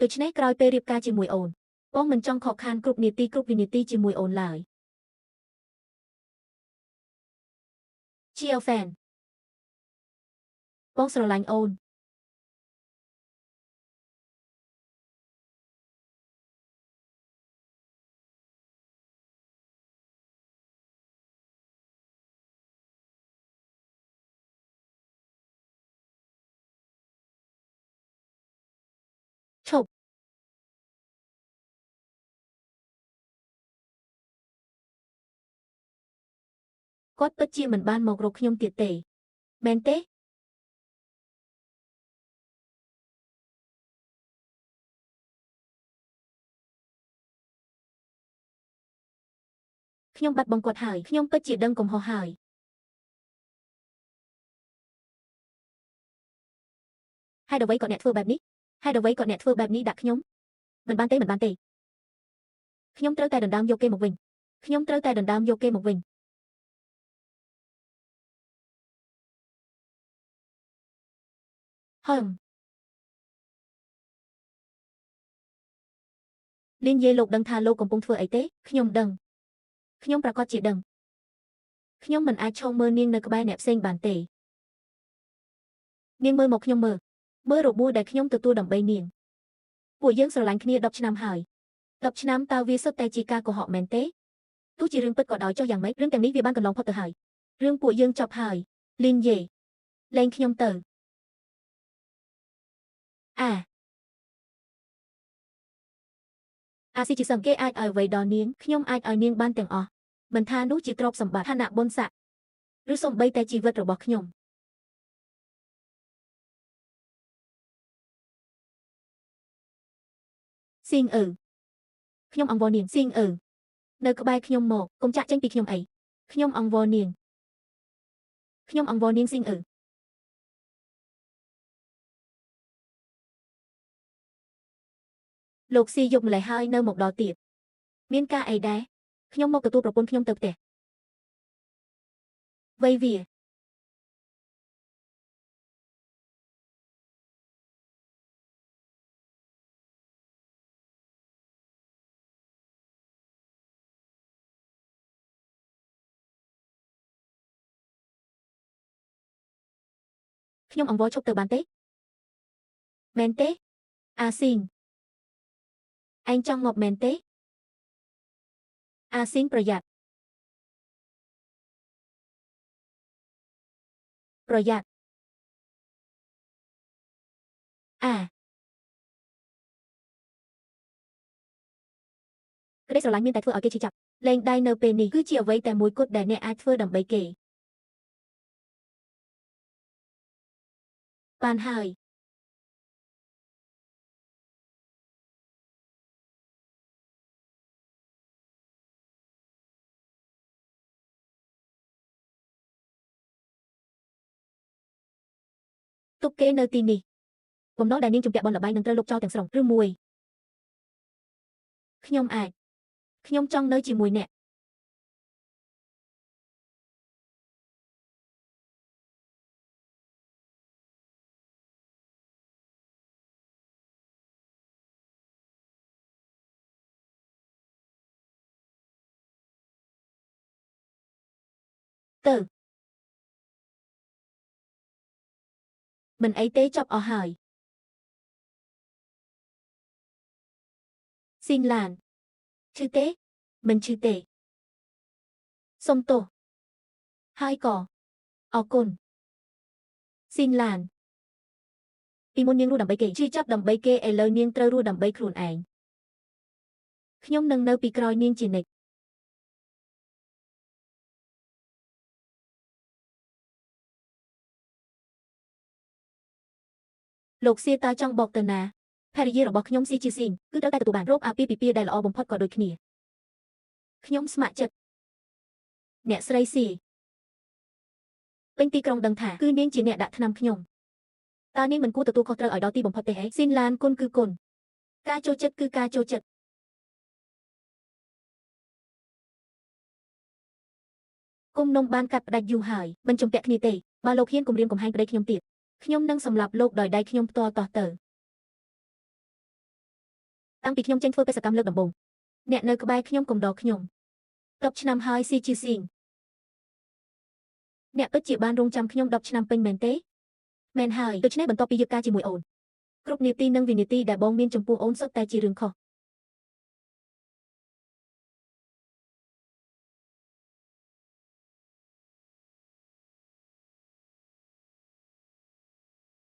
A: ដូច្នេះក្រោយពេលរៀបការជាមួយអូនបងមិនចង់ខកខានគ្រប់នាទីគ្រប់វិនាទីជាមួយអូនឡើយជាហ្វេនបងស្រឡាញ់អូនឈប់គាត់ពិតជាមិនបានមករកខ្ញុំទៀតទេមែនទេខ្ញុំបាត់បង់គាត់ហើយខ្ញុំពិតជាដឹងកំហុសហើយហេតុអ្វីក៏អ្នកធ្វើបែបនេះហេតុអ្វីក៏អ្នកធ្វើបែបនេះដាក់ខ្ញុំមិនបានទេមិនបានទេខ្ញុំត្រូវតែដណ្ដើមយកគេមកវិញខ្ញុំត្រូវតែដណ្ដើមយកគេមកវិញហឹម លីនយេលោកដឹងថាលោកកំពុងធ្វើអីទេខ្ញុំដឹងខ្ញុំប្រាកដជាដឹងខ្ញុំមិនអាចឈរមើលនាងនៅក្បែរអ្នកផ្សេងបានទេនាងមើលមកខ្ញុំមើលមើលរបួសដែលខ្ញុំទទួលដើម្បីនាងពួកយើងស្រឡាញ់គ្នា10ឆ្នាំហើយ10ឆ្នាំតើវាសុទ្ធតែជាការកុហកមែនទេទោះជារឿងពិតក៏ដោយចុះយ៉ាងម៉េចរឿងទាំងនេះវាបានកន្លងផុតទៅហើយរឿងពួកយើងចប់ហើយលីនយេលែងខ្ញុំទៅអាអាស៊ីជាសង្គេអាចឲ្យអ្វីដល់នាងខ្ញុំអាចឲ្យនាងបានទាំងអស់មិនថានោះជាទ្រព្យសម្បត្តិឋានៈបុណ្យស័ក្តិឬសូម្បីតែជីវិតរបស់ខ្ញុំស៊ីងអឺខ្ញុំអង្វរនាងស៊ីងអឺនៅក្បែរខ្ញុំមកកុំចាក់ចេញពីខ្ញុំអីខ្ញុំអង្វរនាងខ្ញុំអង្វរនាងស៊ីងអឺលោកស៊ីយប់ម្លេះហើយនៅមកដល់ទៀតមានការអីដែរខ្ញុំមកទទួលប្រពន្ធខ្ញុំទៅផ្ទះវៃវាខ្ញុំអង្វរឈប់ទៅបានទេមែនទេអាស៊ីងឯងចង់ងាប់មែនទេអាស៊ីងប្រយ័ត្នប្រយ័ត្នអាក្តីស្រឡាញ់មានតែធ្វើឲ្យគេឈឺចាប់លែងដៃនៅពេលនេះគឺជាអ្វីតែមួយគត់ដែលអ្នកអាចធ្វើដើម្បីគេបានហើយទុកគេនៅទីនេះបំណុលដែលនាងជំពាក់បនល្បែងនឹងត្រូវលុបចោលទាំងស្រុងឬមួយខ្ញុំអាចខ្ញុំចង់នៅជាមួយអ្នកទៅមិនអីទេចប់អស់ហើយស៊ីងឡានឈឺទេមិនឈឺទេសុំទោសហើយក៏អរគុណស៊ីងឡានពីមុននាងរស់ដើម្បីគេឈឺចាប់ដើម្បីគេឥឡូវនាងត្រូវរស់ដើម្បីខ្លួនឯងខ្ញុំនឹងនៅពីក្រោយនាងជានិច្ចលោកសៀតើចង់បកទៅណាភរិយារបស់ខ្ញុំស៊ីជាស៊ីងគឺត្រូវតែទទួលបានរោគអាពាហ៍ពិពាហ៍ដែលល្អបំផុតក៏ដូចគ្នាខ្ញុំស្ម័គ្រចិត្តអ្នកស្រីស៊ីពេញទីក្រុងដឹងថាគឺនាងជាអ្នកដាក់ថ្នាំខ្ញុំតើនាងមិនគួរទទួលខុសត្រូវឲ្យដល់ទីបំផុតទេហីស៊ីនឡានគុណគឺគុណការចូលចិត្តគឺការចូលចិត្តគុំនំបានកាត់ផ្ដាច់យូរហើយមិនជំពាក់គ្នាទេបើលោកហ៊ានគំរាមកំហែងប្តីខ្ញុំទៀតខ្ញុំនឹងសម្លាប់លោកដោយដៃខ្ញុំផ្ទាល់តោះទៅតាំងពីខ្ញុំចេញធ្វើបេសកកម្មលើកដំបូងអ្នកនៅក្បែរខ្ញុំកុំដល់ខ្ញុំ10ឆ្នាំហើយស៊ីជាស៊ីងអ្នកពិតជាបានរងចាំខ្ញុំ10ឆ្នាំពេញមែនទេមែនហើយដូច្នេះបន្ទាប់ពីយឹកការជាមួយអូនគ្រប់នាទីនិងវិនាទីដែលបងមានចំពោះអូនសុទ្ធតែជារឿងខុស